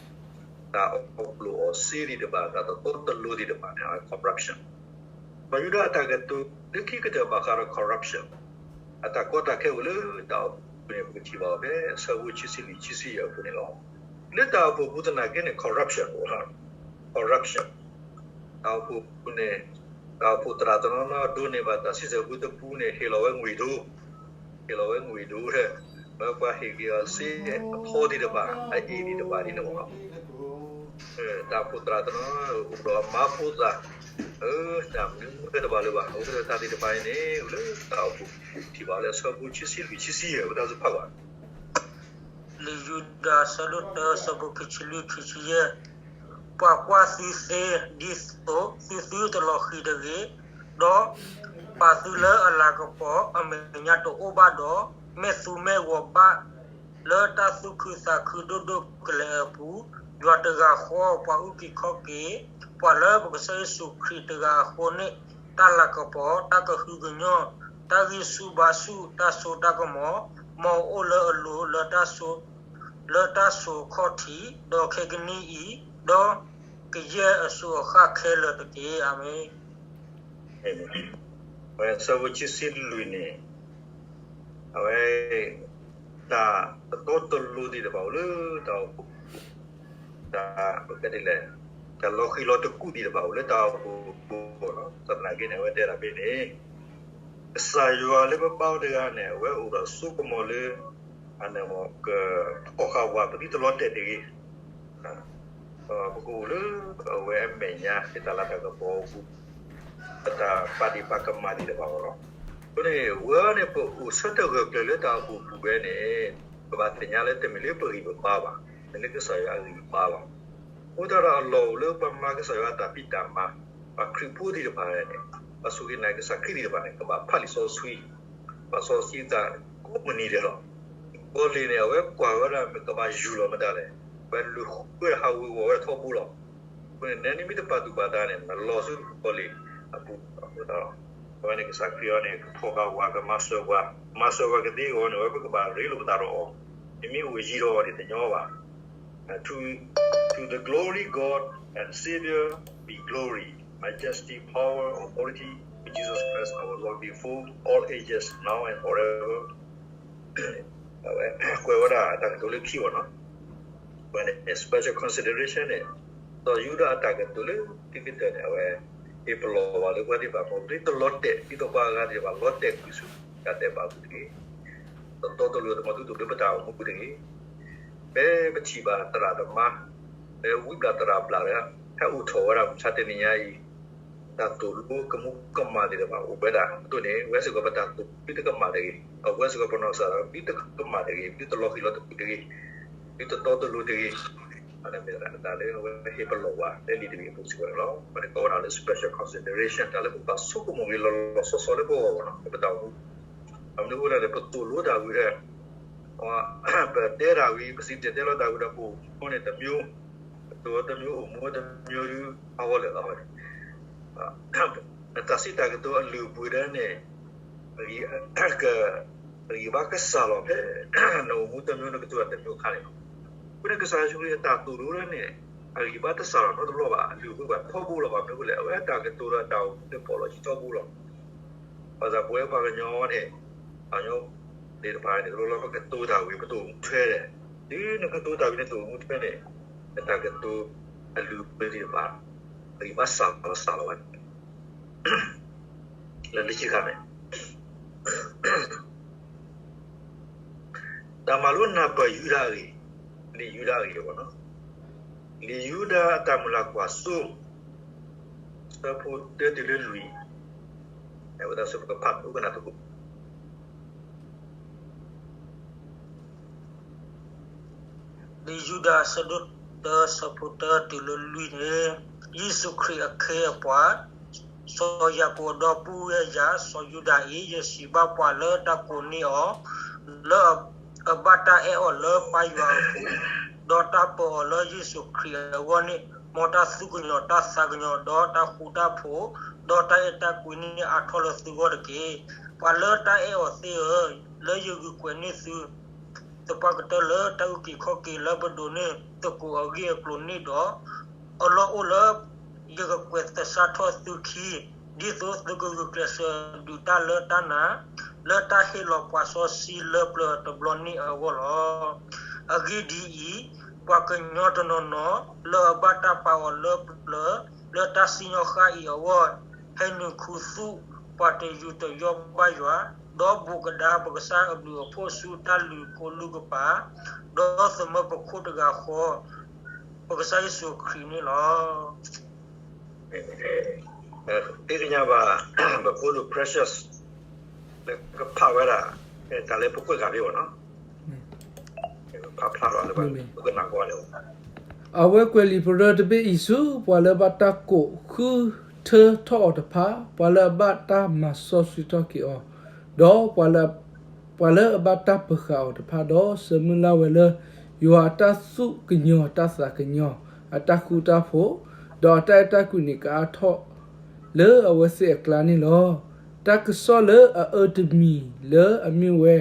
တၢ်အီၣ်ပျိၢ်အီၣ်စ့သ့ၣ်တဖၣ် တၢ်တတီတလိၤသ့ၣ်တဖၣ်န့ၣ် အဝဲ corruption ပှၤယူဒၤအတၢ်ကတိၤလၢခံကတၢၢ်ဘၣ်ဃးဒီး corruption အတၢ်ကီတၢ်ခဲအိၣ်လၢတၢ်အိၣ်ဖှိၣ်န့ၣ် ပကထံၣ်ဘၣ်အီၤဖဲအဆၢဖိခံဆံလွံၢ်ခံဆံယဲၢ်အပူၤန့ၣ်လီၤ. လၢတၢ်အိၣ်ဖှိၣ်ပူၤသနာ်က့န့ၣ် corruption အိၣ်လီၤ. corruption တၢ်အိၣ်ဖှိၣ်ပူၤန့ၣ် တၢ်အိၣ်ဖှိၣ်သရၣ်တနီၤနီၤဒိးန့ၢ်ဘၣ်တၢ်စံးဆၢပူၤတပူၤန့ၣ် ဟ့ၣ်လီၤဝဲငွေဒိး ဟ့ၣ်လီၤဝဲငွေဒိး လၢပှၤဟ့ၣ်က့ၤအီၤစ့အဖီသ့ၣ်တဖၣ် အအ့ၣ်သ့ၣ်တဖၣ်ဒ်န့ၣ်မ့ၢ်နီၤ တၢ်အိၣ်ဖှိၣ်သရၣ်တနီၤ အိၣ်ဒီးအမါဖိသၣ် တၢ်မနုၤမနုၤတဘၣ်လၢၤဘၣ် အဃိသတးသ့ၣ်တဖၣ်အံၤန့ၣ် အိၣ်လၢတၢ်အိၣ်ဖှိၣ်ထံၣ်ဘၣ်လၢအဆၢဖိခံဆံလွံၢ်ခံဆံယဲၢ် ပတၢ်စူၤဖးဘၣ် လံာ်ယူဒၤအဆၢဒိၣ်တၢအဆၢဖိခံဆံလွံၢ်ခံဆံယဲၢ် ပှၤကွၢ်သုသ့ ဒ်သိးသုသုတလီၤဃံၤတဂ့ၤ, ဒီးပာ်သုလၢအလၤကပီၤအမဲာ်ညါတအိၣ်ဘၣ်ဒီး, မ့ၢ်သူမ့ၢ်ဂီၤဘၣ်လၢတၢ်သူၣ်ခုသးခုဒိၣ်ဒိၣ်ကလဲာ်အပူၤ, ယွၤတဂၤဃီ ပှၤအုၣ်က့ၤခီၣ်က့ၤပှၤလၢပကစၢ်ယ့ၣ်ၡူးခရံာ်တဂၤအဃိန့ၣ်, တၢ်လၤကပီၤ, တၢ်ကဟုကညီၢ်, တၢ်ဂံၢ်ဆူၣ်ဘါဆူၣ်, တၢ်စိတၢ်ကမီၤ, မ်အအိၣ်လၢအလိၤလၢတၢ်စိ လၢတၢ်စိၤခီၣ်ထံး, ဒီးခဲကနံၣ်အံၤ, ဒီးကယဲၢ်အစိၤအဃၣ်ခဲလၢာ်တက့ၢ်. အၤမ့ၣ်. အဝဲဆၢဖိခံဆံလွံၢ်န့ၣ်, အဝဲ တၢ်တတီတလိၤသ့ၣ်တဖၣ်အိၣ်လၢတၢ်အိၣ်ဖှိၣ်, တၢ် ပကတဲဒ်လဲၣ်, တၢ်လီၤဃံၤလီၤတကူၣ်သ့ၣ်တဖၣ်အိၣ်လၢတၢ်အိၣ်ဖှိၣ်အပူၤလီၤ. သနာ်က့န့ၣ် အဝဲတဲဒၣ်ဖဲန့ၣ် ကစၢ်ယွၤလၢပဘါအီၤတဂၤန့ၣ် အဝဲအိၣ်ဒီးစိကမီၤလၢ အန့ၣ်မ့ၢ် ကဖီၣ်ဃာ်ဝဲပသုတလီၤတဲာ်တဂ့ၤ, ပကအိၣ်လၢအဝဲအမဲာ်ညါ တၢ်လၤတၢ်ကပီၤအပူၤ, ပတၢ်ပာ်ဒ့ၣ်ပာ်ကမၣ်သ့ၣ်တဖၣ်အဂီၢ်လီၤ. အဃိန့ၣ် ဝဲန့ၣ် ပအိၣ်ဆၢထၢၣ်ဂၢၢ်ကျၢၤလၢတၢ်အိၣ်ဖှိၣ်အပူၤဝဲန့ၣ် ပဘၣ်သ့ၣ်ညါလၢတမ့ၢ်လၢပဂံၢ်ပဘါဘၣ်, မ့ၢ်လၢကစၢ်ယွၤအဂံၢ်အဘါလီၤ. အဃိသတးဒီးအလီၢ်အိၣ်လၢပှၤမၤကစၢ်ယွၤအတၢ်ဖံးတၢ်မၤ, ပှၤခရံာ်ဖိသ့ၣ်တဖၣ်န့ၣ်, ပှၤစူၢ်က့ၤနာ်က့ၤကစၢ်ခရံာ်သ့ၣ်တဖၣ်န့ၣ် ကဘၣ်ဖးလံာ်စီဆှံ, ပှၤစီဆှံသးကိးမုၢ်နံၤဒဲးလီၤ. ကီၢ်လ့ၢ်န့ၣ် အဝဲကွၢ်ဝဲဒၣ်မ့ၢ်ကဘၣ်ယူၢ်လီၤမတၤလဲၣ်, အဝဲလူၤဃုဝဲဟးဝ့ၤဝီၤဝဲထီဘိလီၤ. အဃိန့ၣ် နမ့ၢ်တပာ်သူၣ်ပာ်သးန့ၣ် နလီၤဆူကီၢ်လ့ၢ်အပူၤအဃိသတးဒီး, အဝဲန့ၣ်ကစၢ်ခရံာ်အံၤန့ၣ် ကဖီၣ်ဃာ်ဝဲ ကမၤစၢၤပှၤ, မၤစၢၤပှၤကသ့အဂီၢ်န့ၣ် အဝဲပကဘၣ်ရ့လိာ်ပသးဒီးအီၤ, မ့မ့ၢ်အိၣ်ယံၤဒီးအီၤန့ၣ် တညီဘၣ်. To, to the glory God and Savior be glory, majesty, power, authority to Jesus Christ our Lord before all ages, now and forever. အဝဲကွဲးဝဲဒၣ်တၢ်ကတိၤလၢခံအီၤနီၤ, အဝဲန့ၣ် special consideration န့ၣ်, ဒီးယူဒၤအတၢ်ကတိၤလၢခံကတၢၢ်န့ၣ် အဝဲ ဟ့ၣ်ပလီၢ်ဝဲလၢပှၤသ့ၣ်တဖၣ် ပသုတလီၤတဲာ် ဒ်သိးပှၤအဂၤသ့ၣ်တဖၣ် လီၤတဲာ်ကွံာ်ဆူတၢ်ဒဲးဘးပူၤတဂ့ၤ, တတီတလိၤတမီၤသုတအိၣ်လၢပတၢ်အိၣ်မူပူၤတဂ့ၤ. ဖဲပထံၣ်ဘၣ်သရၣ်သမါ, ဖဲဝံဘၣ်သရၣ်ဘျၣ်တဂၤ ဟဲအိၣ်ထီၣ်ဝဲဒၣ်မုၢ်ဆါတနံၤညါအံၤ, တၢ်သိၣ်လိကမူကမၣ်သ့ၣ်တဖၣ်အိၣ်ဝဲဒၣ်အသိးန့ၣ် ဝဲစ့ၢ်ကီးပတၢ်သိၣ်သုတကမၣ်တဂ့ၤ, အဝဲစ့ၢ်ကီးပနီၢ်ကစၢ်ဒၣ်ဝဲ သုတကမၣ်တဂ့ၤ, သုတလီၤဃံၤလီၤတကူၣ်တဂ့ၤ, သုတတီတလိၤတဂ့ၤ. အဝဲမ့ၢ်ဒၣ်တၢ်လၢအဝဲဟ့ၣ်ပလီၢ်ဝဲ လၢလံာ်တဘ့ၣ်အပူၤစ့ၢ်ကီးန့ၣ်လီၤ. အဝဲန့ၣ်ကိးဝဲဒၣ်လၢ special consideration တၢ်လၢပကဘၣ်ဆိကမိၣ်ဂ့ၤလီၤလီၤဆီဆီလၢပဂီၢ်ဂီၢ်နီၤ လၢပတၢ်အိၣ်မူ, အမနုၤအဃိလဲၣ်န့ၣ် ပသိၣ်လိတၢ်ဝံၤဒီး ပတဲတၢ်ဝံၤ ပစံၣ်တဲၤတဲလီၤတၢ်ဝံၤဒီး ပအိၣ်မူန့ၣ်တမျိုး, ပသိၣ်တမျိုး အိၣ်မူတမျိုးဒုး အဂီၢ်လၢာ်လီၤဝဲန့ၣ် နတၢ်စံးတၢ်ကတိၤအလုၢ်အပှ့ၤဒၣ်န့ၣ် က အဂံၢ်ဘါကစၢ်လီၤ ဖဲနအိၣ်မူတမျိုး နကတိၤတၢ်တမျိုးအခါန့ၣ်လီၤ. အဃိန့ၣ် ကစၢ်ယ့ၣ်ၡူးခရံာ်အတၢ်သိၣ်လိဒၣ်န့ၣ် အဂံၢ်ဘါတစၢ်လီၤနီတဘျီဘၣ်, အလုၢ်အပှ့ၤဘၣ်ထီဘိလီၤ. ဘၣ်မနုၤအဃိလဲၣ်, အဝဲအတၢ်ကတိၤဒီးအတၢ်အိၣ်မူန့ၣ် ပီၣ်လီၤဆံထီဘိလီၤ. ဘၣ်ဆၣ်ပဝဲပှၤကညီန့ၣ် ပှၤကညီသ့ၣ်တဖၣ်န့ၣ် တဘျီဘျီပကတိၤတၢ်ဝံၤ ပတအိၣ်မူထွဲဒီး, တုၤနကတိၤတၢ်ဝံၤနတအိၣ်မူထွဲန့ၣ် နတၢ်ကတိၤအလုၢ်အပှ့ၤသ့ၣ်တဖၣ် အဂံၢ်ဘါစၢ်လီၤစၢ်လီၤဝဲ လၢလံာ်ခံခါန့ၣ် တၢ်မၤလိနၢ်ပၢၢ်ယူဒၤအဂ့ၢ်, လံာ်ယူဒၤအဂ့ၢ်အဂီၢ်နီၤ, လံာ်ယူဒၤအတၢ်မုၢ်လၢ်ကွၢ်စိ, ဆၢဖိတၢတုၤလၢလွံၢ်, အဝဲဒၣ်ဆၢဖိကဖးဒိကနၣ်သကိး လံာ်ယူဒၤအဆၢဒိၣ်တၢ ဆၢဖိတၢတုၤလၢလွံၢ်န့ၣ်, ယ့ၣ်ၡူးခရံာ်အခ့အပှၤ, စီၤယၤကိာ်အဒီပုၢ်ဝဲၢ်ယၤ စီၤယူဒၤအံၤ, ယစံးဘၣ်ပှၤလၢတၢ်ကိးန့ၢ်အီၤ လၢအ အဘၣ်တၢ်အဲၣ်အီၤလၢပၢ်ယွၤအပူၤ, ဒီးတၢ်ပၢၤအီၤလၢယ့ၣ်ၡူးခရံာ်အဂီၢ်န့ၣ်, မ်တၢ်သူၣ်ကညီၤတၢ်သးကညီၤ, ဒီးတၢ်ဃူတၢ်ဖိး, ဒီးတၢ်အဲၣ်တၢ်ကွံန့ၣ် အါထီၣ်လၢသုဂီၢ်တက့ၢ်. ပှၤလၢတၢ်အဲၣ်အီၤသ့ၣ်ဧၢ, လၢယဂုာ်ကွဲးန့ၢ်သု သပှၢ်ကတၢၢ်လၢတၢ်အုၣ်က့ၤခီၣ်က့ၤလၢပဒိးန့ၢ်သကိးအဂ့ၢ်အကျိၤန့ၣ်ဒီး, အလီၢ်အိၣ်လၢယကကွဲးသဆၣ်ထီၣ်သုခံ, ဒ်သိးသုကဂုာ်ကျဲးစၢးဒုးတၢ်လၢတၢ်နာ်, လၢတၢ်ဟ့ၣ်လီၤပှၤစီဆှံလၢပျၢၤတဘျီန့ၣ်အဂီၢ်လီၤ. အဂ့ၢ်ဒ်အံၤ, ပှၤကညီတနီၤနီၤ လၢအဘၣ်တၢ်ပာ်အီၤလၢပျၢၤ လၢတၢ်စံၣ်ညီၣ်ဃၣ်အံၤအဂီၢ်, ဟဲနုာ်ခူသူၣ်ပှၤတယူးတယီၣ်ဘၣ်ယွၤ, ဒီးဘူးကဒါပကစၢ်အဘျုးအဖှိၣ်ဆူတၢ်လုၢ်ကိးလုၢ်ကပၤ, ဒီးသမၢပခိၣ်တဂၤဃီ, ပကစၢ်ယ့ၣ်ၡူးခရံာ်န့ၣ်လီၤ. သ့ၣ်ညါဘၣ် ပဖိဒိၣ် Precious လၢကဖးဝဲဒၣ် တၢ်လၢပကွဲးဂၤဖဲအံၤနီၤ, ဖးဖျါထီၣ်လၢပကနၢ်ကွၢ်လၢ အဝဲကွဲးလံာ်ပရၢတဘ့ၣ်အံၤဆူ ပှၤလၢအဘၣ်တၢ်ကိးဃုထၢထီၣ်အီၤတဖၣ်, ပှၤလၢအဘၣ်တၢ်မၤစီဆှံထီၣ်က့ၤအီၤ, ဒီးပှၤလၢအဘၣ်တၢ်ပၢၤဃာ်အီၤတဖၣ်, ဒီးဆၢမုၢ်လၢ်ဝဲလၢ ယွၤအတၢ်သူၣ်ကညီၤတၢ်သးကညီၤ အတၢ်ဃူတၢ်ဖိး, ဒီးအတၢ်အဲၣ်တၢ်ကွံန့ၣ် ကအါထီၣ်လၢအဝဲသ့ၣ်အကျါန့ၣ်လီၤ. တၢ်ကစီၣ်လၢအအၢတမံၤလၢအမ့ၢ်ဝဲ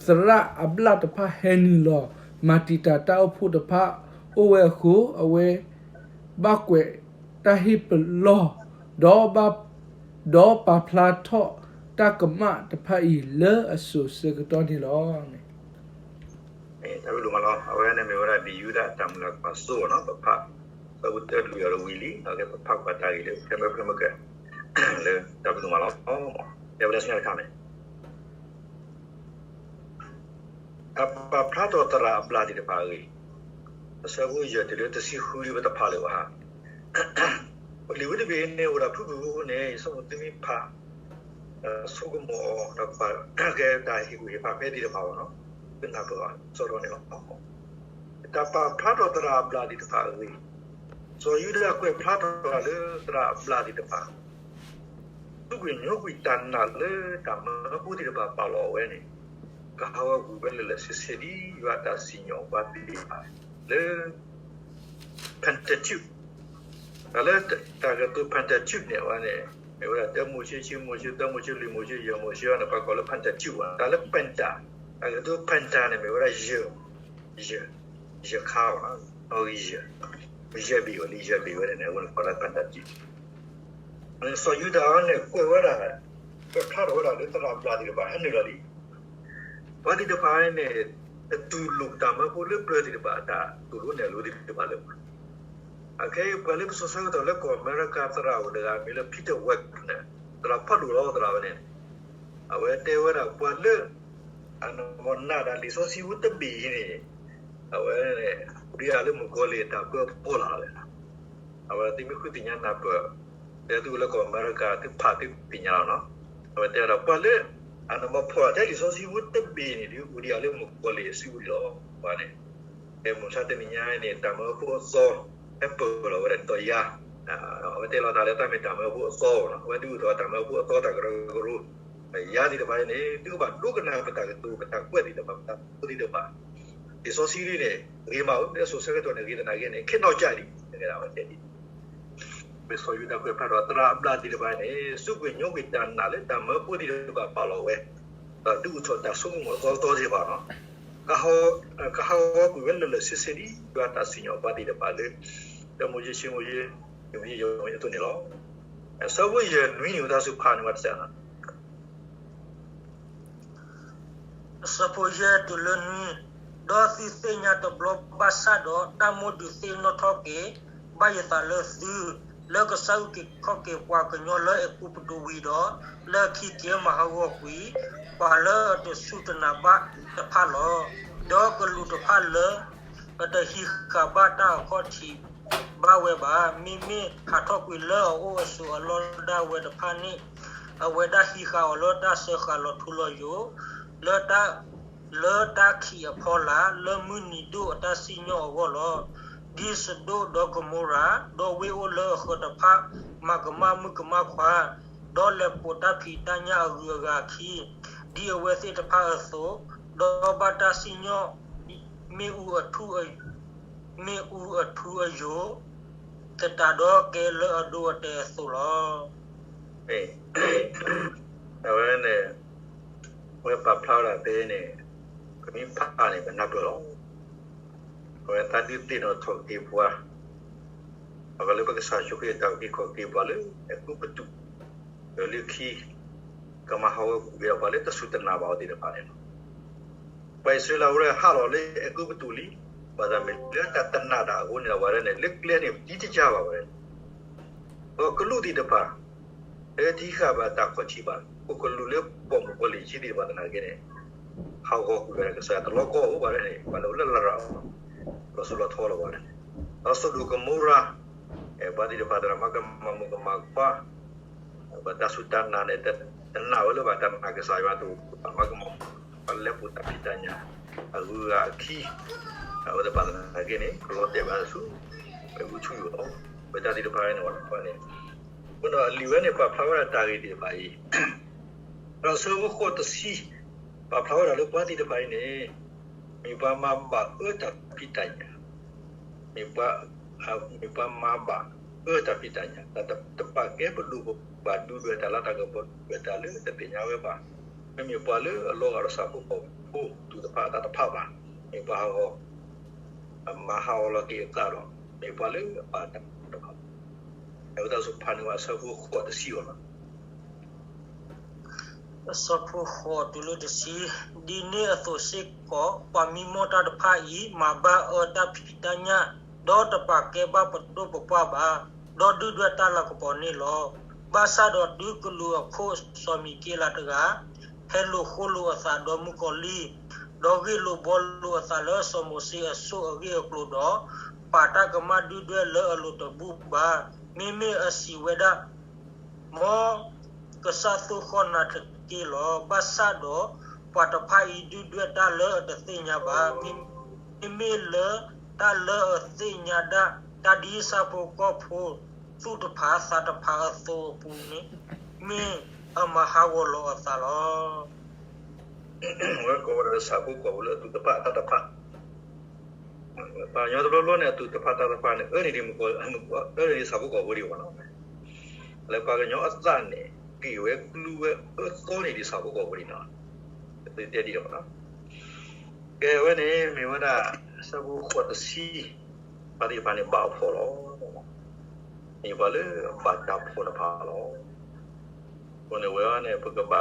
သရၣ်အဘျၣ်တဖၣ်ဟဲနုာ်လီၤ မၤတံာ်တာ်တၢ်အိၣ်ဖှိၣ်တဖၣ်အိၣ်ဝဲအဃိ, အဝဲဘၣ်ကွဲးတၢ်ဟ့ၣ်ပလီၢ် ဒီးဘၣ်, ဒီးပာ်ဖျါထီၣ်တၢ်ကမၣ်တဖၣ်အံၤလၢအစိၤဆၢကတီၢ်န့ၣ်လီၤ. တၢ်ဘျုးဒိၣ်မးလီၤ. အဝဲန့ၣ်မ့ၢ်ဝဲဒၣ် ဒ်ယူဒၤတၢ်မုၢ်လၢ်ကွၢ်စိနီၤ, ပဖး ဆၢဖိတၢလွံၢ်အီၤတဝံၤလံ, ပဖးကွၢ်တၢ်ဂ့ၢ်လၢ ဖဲမၢဖဲမၢကဲ လၢတၢ်ဘျုးဒိၣ်မးလီၤ. တဲဝဲဒၣ်ဆူညါတခါန့ၣ် အပာ်ဖျါထီၣ်သရၣ်အဘျၣ်သ့ၣ်တဖၣ်အဂ့ၢ်, အဆၢဖိယဲၢ်တုၤလၢတဆံဃုဒ်ပတဖးလၢၤဘၣ်ဧါ. လံာ်ဝဲတဘ့ၣ်န့ၣ် အိၣ်ဒၣ်ဖုၣ်ဖုၣ်ဖိန့ၣ် ယဆိကမိၣ်သုမ့ၢ်ဖး ဆိကမိၣ်အီၤ ဒီးကဘၣ်ကဲတၢ်ဟ့ၣ်ကူၣ်ဟ့ၣ်ဖးဖဲသ့ၣ်တဖၣ်ဘၣ်နီၤ, ကနၢ်ပၢၢ်အီၤ စီဒီန့ၣ်လီၤ. တၢ်ပာ်ဖျါထီၣ်သရၣ်အဘျၣ်သ့ၣ်တဖၣ်အဂ့ၢ်, စီၤယူဒၤကွဲးဖျါထီၣ်တၢ်လၢသရၣ်အဘျၣ်သ့ၣ်တဖၣ် သူၣ်ကွံာ်ညိကွံာ်တၢ်နာ်လၢတၢ်မၢဖိသ့ၣ်တဖၣ်ပာ်လီၤအဝဲန့ၣ်, ကဟးဂီၤကွံာ်ဝဲလၢာ်လၢာ်ဆ့ဆ့ဒ်ယွၤတၢ်စံၣ်ညီၣ်ပှၤသ့ၣ်တဖၣ်လၢ Pentateuch, တၢ်လၢတၢ်ကတိၤ Pentateuch န့ၣ် အဝဲန့ၣ် မ့ၢ်ဝဲဒၣ် တၢမိၤၡ့, ခံမိၤၡ့, သၢမိၤၡ့, လွံၢ်မိၤၡ့, ယဲၢ်မိၤၡ့န့ၣ် ပှၤကိးလၢ Pentateuch ဘၣ်. တၢ်လၢ Penta, တၢ်ကတိၤ Penta န့ၣ် မ့ၢ်ဝဲဒၣ် ယဲၢ်, ယဲၢ်ခါဘၣ်, နီၣ်ဂံၢ်ယဲၢ်, ယဲၢ်ဘ့ၣ်ဝဲလံ, ယဲၢ်ဘ့ၣ်ဝဲန့ၣ် အဝဲန့ၣ်ကိးလၢ Pentateuch. စီၤယူဒၤန့ၣ် ကွဲးဝဲဒၣ်, ကွဲးဖျါထီၣ်ဝဲဒၣ်လၢသရၣ်ဘျၣ်သ့ၣ်တဖၣ် ဟဲနုာ်လီၤလံ ပှၤသ့ၣ်တဖၣ်န့ၣ် တတူၢ်လိာ်တၢ်မၢဖိလၢပျၢၤသ့ၣ်တဖၣ် တၢ်သိၣ်လိနဲၣ်လိသ့ၣ်တဖၣ်လၢပှၤ, အခဲအံၤ ပှၤလၢပစိၤဆၢကတီၢ်လၢကီၢ်အမဲရကၤသရၣ်အိၣ်တဂၤ မ့ၢ်လၢ Peter Wagner န့ၣ် သရၣ်ဖးဒိၣ်လီၤသရၣ်ဝဲန့ၣ်, အဝဲတဲဝဲဒၣ်ပှၤလၢ အနမ့ၢ်နာ်ဒၣ်လံာ်စီဆှံဖိတဘ့ၣ်အံၤန့ၣ်, အဝဲန့ၣ် ဒ်အလၢမုၣ်ကီၤလံၢ်အတၢ်ပၢဖီလာ်လၢ အဝဲသုမ့ၢ်ဃုသ့ၣ်ညါနၢ်ပၢၢ်, တဲသုလၢကီၢ်အမဲရကၤသုဖးသုသ့ၣ်ညါလီၤနီၤ. အဝဲတဲဒီး ပှၤလၢ အနမ့ၢ်ဖီၣ်ထဲလံာ်စီဆှံဖိတဘ့ၣ်န့ၣ် ဒ်အိၣ်ဒံးအလၢမုၣ်ကီၤလံၢ်အစုပူၤလီၤ. ပှၤန့ၣ် ဖဲမုၢ်ဆါတနံၤညါန့ၣ် တၢ်မၢဖိအသီ ဟဲပၢၢ်လီၤဝဲဒၣ်ဒီးယၤ, အဝဲတဲလီၤတၢ်လၢတၢ်မ့ၢ်တၢ်မၢဖိအသီလီၤ. အဝဲဒုးအိၣ်ထီၣ်တၢ်မၢဖိအသီတၢ်ကရၢကရိ ယၤသ့ၣ်တဖၣ်န့ၣ် သုကဘၣ်ဒိကနၣ်ပတၢ်ကတိၤ ပတၢ်ကွဲးသ့ၣ်တဖၣ် ပတၢ်သိၣ်သ့ၣ်တဖၣ်, လံာ်စီဆှံန့ၣ် ဂ့ၤမးဧိၤ လၢစိၤဆၢကတီၢ်န့ၣ် ဂ့ၤသနာ်က့န့ၣ် ခဲနီၢ်ကၠၢ်လံ အဝဲတဲဒ် မ့ၢ်စီၤယူဒၤကွဲးဖျါထီၣ် သရၣ်အဘျၣ်သ့ၣ်တဖၣ်န့ၣ် စူးကွံာ်ညိကွံာ်တၢ်နာ်လၢတၢ်မၢဖိသ့ၣ်တဖၣ်ပာ်လီၤဝဲ, ဒီးဒုးအိၣ်ထီၣ်တၢ်ဆိကမိၣ်အသီသီသ့ၣ်တဖၣ်လီၤ. ကဟးဂီၤကွံာ်ဝဲလၢာ်လၢာ်ဆ့ဆ့ဒ်ယွၤတၢ်စံၣ်ညီၣ်ပှၤသ့ၣ်တဖၣ်လၢ တၢမိၤၡ့ ဆံမိၤၡ့ ယဲၢ်မိၤၡ့ ယဲၢ်မိၤၡ့အသိးန့ၣ်လီၤ. ဆၢဖိယဲၢ်နွံန့ၣ် ဝဲတၢ်စူးဖးန့ၣ် ဝဲတစဲး အဆၢဖိယဲၢ်တုၤလၢနွံ, ဒီးသုသ့ၣ်ညါတဘျီဘၣ်ဆၣ်ဒီး တၢ်မိၣ်ဒုးသ့ၣ်နီၣ်ထီၣ်က့ၤ ဘၣ်ယသးလၢသု, လၢကစၢ်အုၣ်က့ၤခီၣ်က့ၤပှၤကညီလၢအဲၤကူပတူးဝံၤဒီး, လၢခံက့ၤမၤဟးဂီၤကွံာ် ပှၤလၢအတစူၢ်တနာ်ဘၣ်တဖၣ်လီၤ. ဒီးကလူးတဖၣ်လၢ အတဟံးဃာ်ဘၣ်တၢ်အခီၣ်ထံးဘၣ်ဝဲဘၣ်, မ့မ့ၢ်ဟးထီၣ်ကွံာ်လၢအအိၣ်အဆိးအလီၢ်ဒၣ်ဝဲတဖၣ်န့ၣ်, အဝဲဒၣ်ဟံးဃာ်အီၤလၢတၢ်စၢဃာ်လီၤထူလီၤယိာ်, လၢတၢ်, လၢတၢ်ခံးအဖီလာ်, လၢမုၢ်နံၤဒိၣ်အတၢ်စံၣ်ညီၣ်အဂီၢ်လီၤ. ဒ်စဒိၣ်ဒီးကမိရၤ, ဒီးဝ့ၢ်အိၣ်လၢအဃၢၤတဖၣ် မၤကမၣ်မုၣ်ကမၣ်ခွါ, ဒီးလဲၤပိာ်တၢ်ဖံးတၢ်ညၣ်အဂုၤအဂၤအခံ, ဒ်အဝဲသ့ၣ်တဖၣ်အသိး, ဒီးဘၣ်တၢ်စံၣ်ညီၣ် မ့ၣ်အူအထူ မ့ၣ်အူအထူအယိာ် သတးဒီးကဲလၢအဒိအတဲာ်အသိးလီၤ. အဝဲန့ၣ် အဝဲပာ်ဖျါဝဲဒၣ်ဖဲန့ၣ် ပမ့ၢ်ဖးန့ၣ် ပနၢ်ပၢၢ်လီၤ. အဝဲသးဒုးသ့ၣ်နီၣ်ထီၣ်က့ၤပှၤ အဝဲလၢပကစၢ်ယ့ၣ်ၡူးခရံာ်အတၢ်အုၣ်က့ၤခီၣ်က့ၤပှၤလၢအဲၤကူပတူး ဒီးလၢခံ ကမၤဟးဂီၤကွံာ်ဝဲဒၣ်ပှၤလၢတစူၢ်တနာ်ဘၣ်အီၤသ့ၣ်တဖၣ်န့ၣ်လီၤ. ပှၤအံၣ်စရ့လးဝဲဒၣ်ဟးလီၤလၢအဲၤကူပတူးလံ, ဘၣ်ဆၣ်မ့ၢ်လၢတၢ်တနာ်တၢ်အဃိန့ၣ်ဒီး ဝဲဒၣ်န့ၣ် လၢကျဲန့ၣ် ပတံတကါဘၣ်ဝဲဒၣ်န့ၣ်, ဒီးကလူးသ့ၣ်တဖၣ် လၢတဟံးဃာ်ဘၣ်တၢ်ခီၣ်ထံးဘၣ်, ပကလူးလၢပိာ်မုၣ်ဖိလံၤဆံးသ့ၣ်တဖၣ်သနာ်က့န့ၣ် ဟးဂီၤကွံာ်ဝဲဒၣ်ကစၢ်ယွၤတလီၢ်ကီၢ်အိၣ်ဘၣ်န့ၣ်, ပှၤလၢအိၣ်လၢလရာ် လီၤစိၤလီၤထီလီၤဘၣ်န့ၣ်, ဒီးစိၤဒိၣ်ကမိရၤ ပှၤသ့ၣ်တဖၣ်သရၣ်မၤကမၣ်မိၢ်ကမၣ်ခွါ ပတၢ်စူၢ်တၢ်နာ်န့ၣ် တနာ်ဝဲလၢၤဘၣ်, တနာ်ကစၢ်ယွၤအသိး ပှၤမၤကမၣ် ပှၤလၢပှဲၤတၢ်ဖံးတၢ်ညၣ် အဂုၤအဂၤအခံ အဝဲသ့ၣ်တဖၣ်သနာ်က့န့ၣ် ကလီၤတဲာ်ဘၣ်ဆူ ပူထူယိာ်လီၤ. ပတၢ်သ့ၣ်တဖၣ်န့ၣ်ဝဲန့ၣ်, အဃိဒီးအလံာ်ဝဲန့ၣ် ပာ်ဖျါဝဲဒၣ်တၢ်ဂ့ၢ်သ့ၣ်တဖၣ်အံၤ, ဒီးဆၢဖိဃိးတဆံ ပာ်ဖျါဝဲဒၣ်လၢပှၤသ့ၣ်တဖၣ်အံၤန့ၣ် မ့ၢ်ပှၤမၤဘၣ်အၢတၢ်ဖံးတၢ်ညၣ်, မ့ၢ်ပှၤ မ့ၢ်ပှၤမၤဘၣ်အၢတၢ်ဖံးတၢ်ညၣ်, တၢ်တပာ်ကဲပဒိၣ်ပပှၢ်ဒုၣ်ဒွဲၣ်တၢ်လၢတၢ်ကပီၤဒုၣ်ဒွဲၣ်တၢ်လၢတသ့ၣ်ညါဝဲဘၣ်, မ့မ့ၢ်ပှၤလၢအလီၤဂာ်ဒီးဆၣ်ဖိကီၢ်ဖိ သူၣ်တဖၣ်သးတဖၣ်ဘၣ်, မ့ၢ်ပှၤဟးဂီၤ မၤဟးဂီၤလီၤက့ၤအသးဒီး မ့ၢ်ပှၤလၢအဘၣ်တၢ်တဖၣ်, အဝဲဒၣ်စူၤဖးန့ၢ်ဝဲအဆၢဖိဃိးတဆံအီၤလီၤ. အဆၢဖိဃိးတုၤလၢတဆံ, ဒ်န့ၣ်အသိးစ့ၢ်ကီး ပှၤမံမီၢ်တၢ်တဖၣ်အံၤ မၤဘၣ်အၢတၢ်ဖံးတၢ်ညၣ်, ဒီးတပာ်ကဲဘၣ်ပဒိၣ်ပပှၢ်ဘၣ်, ဒီးဒုၣ်ဒွဲၣ်တၢ်လၤကပီၤန့ၣ်လီၤ. ဘၣ်ဆၣ်ဒီးတုၤကလူးအခိၣ်စီၤမံၤက့လးတဂၤ ဟဲလိာ်ဃိလိာ်အသးဒီးမုၣ်ကီၤလံၢ်, ဒီးဂ့ၢ်လိာ်ဘှီလိာ်အသးလၢစီၤမိၤၡ့အဆိၣ်အဂ့ၢ်အကျိၤဒီး ပာ်တၢ်ကမၣ်ဒုၣ်ဒွဲၣ်လၢအလိၤတဘူၣ်ဘၣ်, မ့မ့ၢ်အစံးဝဲဒၣ် မ်ကစၢ်သိၣ်ဃီၣ်နၤတက့ၢ်လီၤ. ဘၣ်ဆၣ်ဒီးပှၤတဖၣ်အံၤဒုၣ်ဒွဲၣ်တၢ်လၢအတသ့ၣ်ညါဘၣ်, မ့မ့ၢ်လၢတၢ်လၢအသ့ၣ်ညါဒၣ် တၢ်ဒ်ဆၣ်ဖိကီၢ်ဖိ သူၣ်တဖၣ်သးတဖၣ်အသိးအပူၤန့ၣ် မ့ၢ်အမၤဟးဂီၤလီၤအသးလီၤ. ဝဲကိးဝဲဒၣ်လၢဆၣ်ဖိကီၢ်ဖိလၢအသူၣ်တဖၣ်သးတဖၣ် ပှၤကညီတဘျီဘျီန့ၣ် အသူၣ်တဖၣ်သးတဖၣ်န့ၣ် အၢန့ၢ်ဒံးမုၣ်ကီၤ အၢန့ၢ်ဒံးဆၣ်ဖိကီၢ်ဖိဒံးဘၣ်နီၤ. လၢပှၤကညီအသးန့ၣ် က့ၤဝဲကလူးဝဲအၢသီန့ၢ်ဒံးဆၣ်ဖိကီၢ်ဖိဒံးနီၤ. ပတဲဒ်ဒီးနီၤ. ကဲဝဲန့ၣ် မ့ၢ်ဝဲဒၣ် ဆၢဖိဃိးတဆံ ပှၤသ့ၣ်တဖၣ်န့ၣ်ဘၣ်အဖှီၣ်လီၤ. မ့ၢ်ပှၤလၢအဘၣ်တၢ်ဖှီၣ်တဖၣ်လီၤ. အဃိန့ၣ်ဝဲန့ၣ် ပ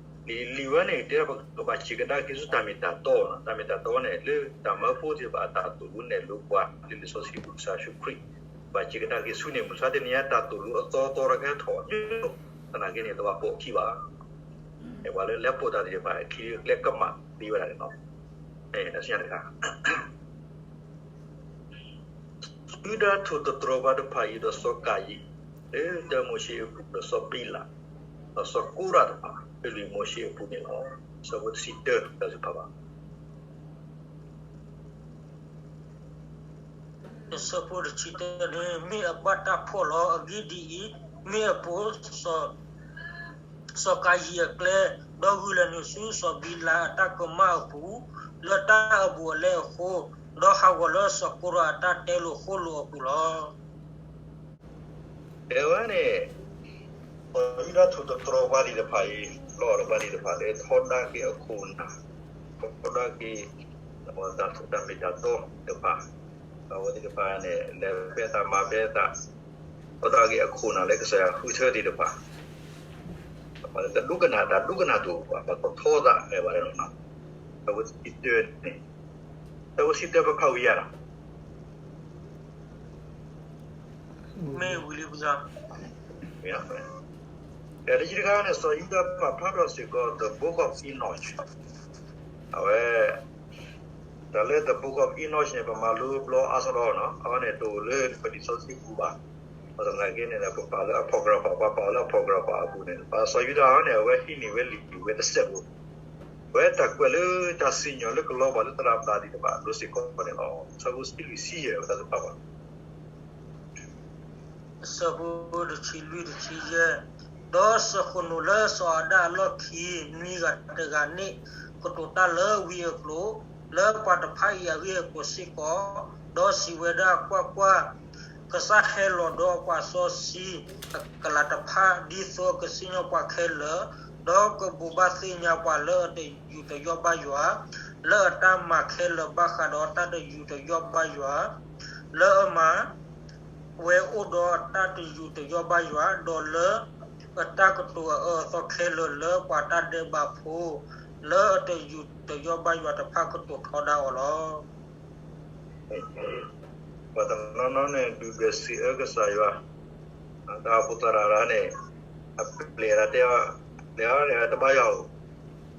ကဘၣ်ဝဲ လံာ်လံာ်ဝဲန့ၣ် တဲပကဘၣ်စံးကဒါက့ၤဆူတၢ်မ့ၢ်တၢ်တီနီၤ. တၢ်မ့ၢ်တၢ်တီန့ၣ် လၢတၢ်မၢဖိသ့ၣ်တဖၣ်အတၢ်သိၣ်လိနဲၣ်လိပှၤ လၢလံာ်စီဆှံပူၤကစၢ်ယ့ၣ်ၡူးခရံာ် ဘၣ်စံးကဒါက့ၤဆူန့ၣ် မုၢ်ဆါတနံၤအံၤ တၢ်သိၣ်လိအသီသီတခါထီၣ် သနာ်က့န့ၣ် တဘၣ်ပိာ်အခံဘၣ်. ပှၤလၢလဲၤပိာ်တၢ်သ့ၣ်တဖၣ် အခံလၢကျဲကမၣ်သ့ဝဲဒၣ်န့ၣ်လီၤ. တၢ်စံးတခါ ယူဒၤထိၣ်သတြီၤပှၤတဖၣ်အံၤဒီးစီၤကၤယံၣ် လၢတၢမိၤၡ့အပူၤ ဒီးစီၤဘံလး ဒီးစီၤကိရးတဖၣ် လၢလွံၢ်မိၤၡ့အပူၤန့ၣ်လီၤ. ဆၢဖိတဆံတၢ တၢ်စံးဖးဘၣ် ဆၢဖိတဆံတၢန့ၣ် မ့ၢ်အဘၣ်တၢ်ဖှီၣ်လီၤ. အဂ့ၢ်ဒ်အံၤ, မ့ၢ်အပိာ် စီၤကၤယံၣ်အကျဲ, ဒီးဂုာ်လဲၤနုာ်ဆူစီၤဘံလးအတၢ်ကမၣ်အပူၤ လၢတၢ်အဘူးအလဲအဃိ, ဒီးဟးဂီၤလၢစီၤကိရးအတၢ်တဲလိာ်ဃိလိာ်အပူၤလီၤ. တဲဝဲန့ၣ် ပှၤယူဒၤထိၣ်သတြီၤပှၤသ့ၣ်တဖၣ်အံၤ လီၤဒီးပှၤသ့ၣ်တဖၣ်လၢထီဒါက့ၤအခိၣ်နၢ်, ထီဒါက့ၤ တၢ်မ့ၢ်တၢ်တီသ့ၣ်တဖၣ်, အဝဲသ့ၣ်တဖၣ်န့ၣ် လဲၤဖဲသးမၤဖဲသး, ထီဒါက့ၤအခိၣ်နၢ်လၢကစၢ်ယွၤဃုထၢသ့ၣ်တဖၣ်, တဒိကနၣ်တၢ်ဒိကနၣ်တအိၣ်ဘၣ်, ပှၤထီသးဝဲဘၣ်လီၤ. အဝဲသ့ၣ်တဲန့ၣ် တၢ်ဝဲစံးတဲပဖးဝံၤယၤလီၤ. မ့ၢ်ဝံၤလံပယီၤ, တဆံတခါန့ၣ် စီၤယူဒၤပာ်ဖျါထီၣ်စ့ၢ်ကီး the Book of Enoch, အဝဲ တၢ်လၢ the Book of Enoch န့ၣ် ပမၤလိဘျီအါစရီနီၤ, အဝဲန့ၣ်တအိၣ်လၢပလံာ်စီဆှံပူၤဘၣ်. ဘၣ်ဆၣ်သနာ်က့န့ၣ် ပပာ်လၢ apocrypha, ပှၤပာ်လၢ apocrypha အပူၤန့ၣ် ပှၤစီၤယူဒၤအဝဲန့ၣ် အဝဲဟံးန့ၢ်ဝဲလံာ်ဝဲတစဲးဖိ ဝဲတၢ်ကွဲးလၢတၢ်စံၣ်ညီၣ်လၢကလီၤဘၣ်လၢသရၣ်ဘျၣ်သ့ၣ်တဖၣ်အလိၤစ့ၢ်ကီးန့ၣ်လီၤ. ဆၢဖိတဆံလွံၢ်တဆံယဲၢ်, ဒီးစၢဃိၣ်နိၣ်လၢစီၤအၤဒၣ်အလီၢ်ခံ နွံဂၤတဂၤန့ၣ် ကတိၤတၢ်လၢဝံအကျိာ်, လၢပှၤတဖၣ်အံၤအဂ့ၢ်အကျိၤစ့ၢ်ကီး, ဒီးစံးဝဲဒၣ်, ကွၢ်ကွၢ်, ကစၢ်ဟဲလီၤဒီးအပှၤစီဆှံအကလးတဖၣ် ဒ်သိးကစံၣ်ညီၣ်ပှၤခဲလၢာ်, ဒီးကဘိးဘၣ်သ့ၣ်ညါပှၤလၢအတယူးတယီၣ်ဘၣ်ယွၤ, လၢအတၢ်မၤခဲလၢာ်ဘၣ်ဃးဒီးတၢ်တယူးတယီၣ်ဘၣ်ယွၤ, လၢအမၤ ဝဲအိၣ်ဒီးအတၢ်တယူးတယီၣ်ဘၣ်ယွၤ, ဒီးလၢအတၢ်ကတိၤအအၢအသီခဲလၢာ်လၢပှၤတၢ်ဒဲးဘးဖိ လၢအတယူးတယီၣ်ဘၣ်ယွၤတဖၣ်ကတိၤထီဒါအီၤလီၤ. ပှၤတနီၤနီၤန့ၣ် ဒုးဘျၢစံးအၢကစၢ်ယွၤ, တၢ်အိၣ်ဖှိၣ်သရၣ်တဂၤန့ၣ်, အပျဲၢ်တၢ်တဲအီၤ, လဲၤအီၤန့ၣ် တဘါယွၤဧိၤ,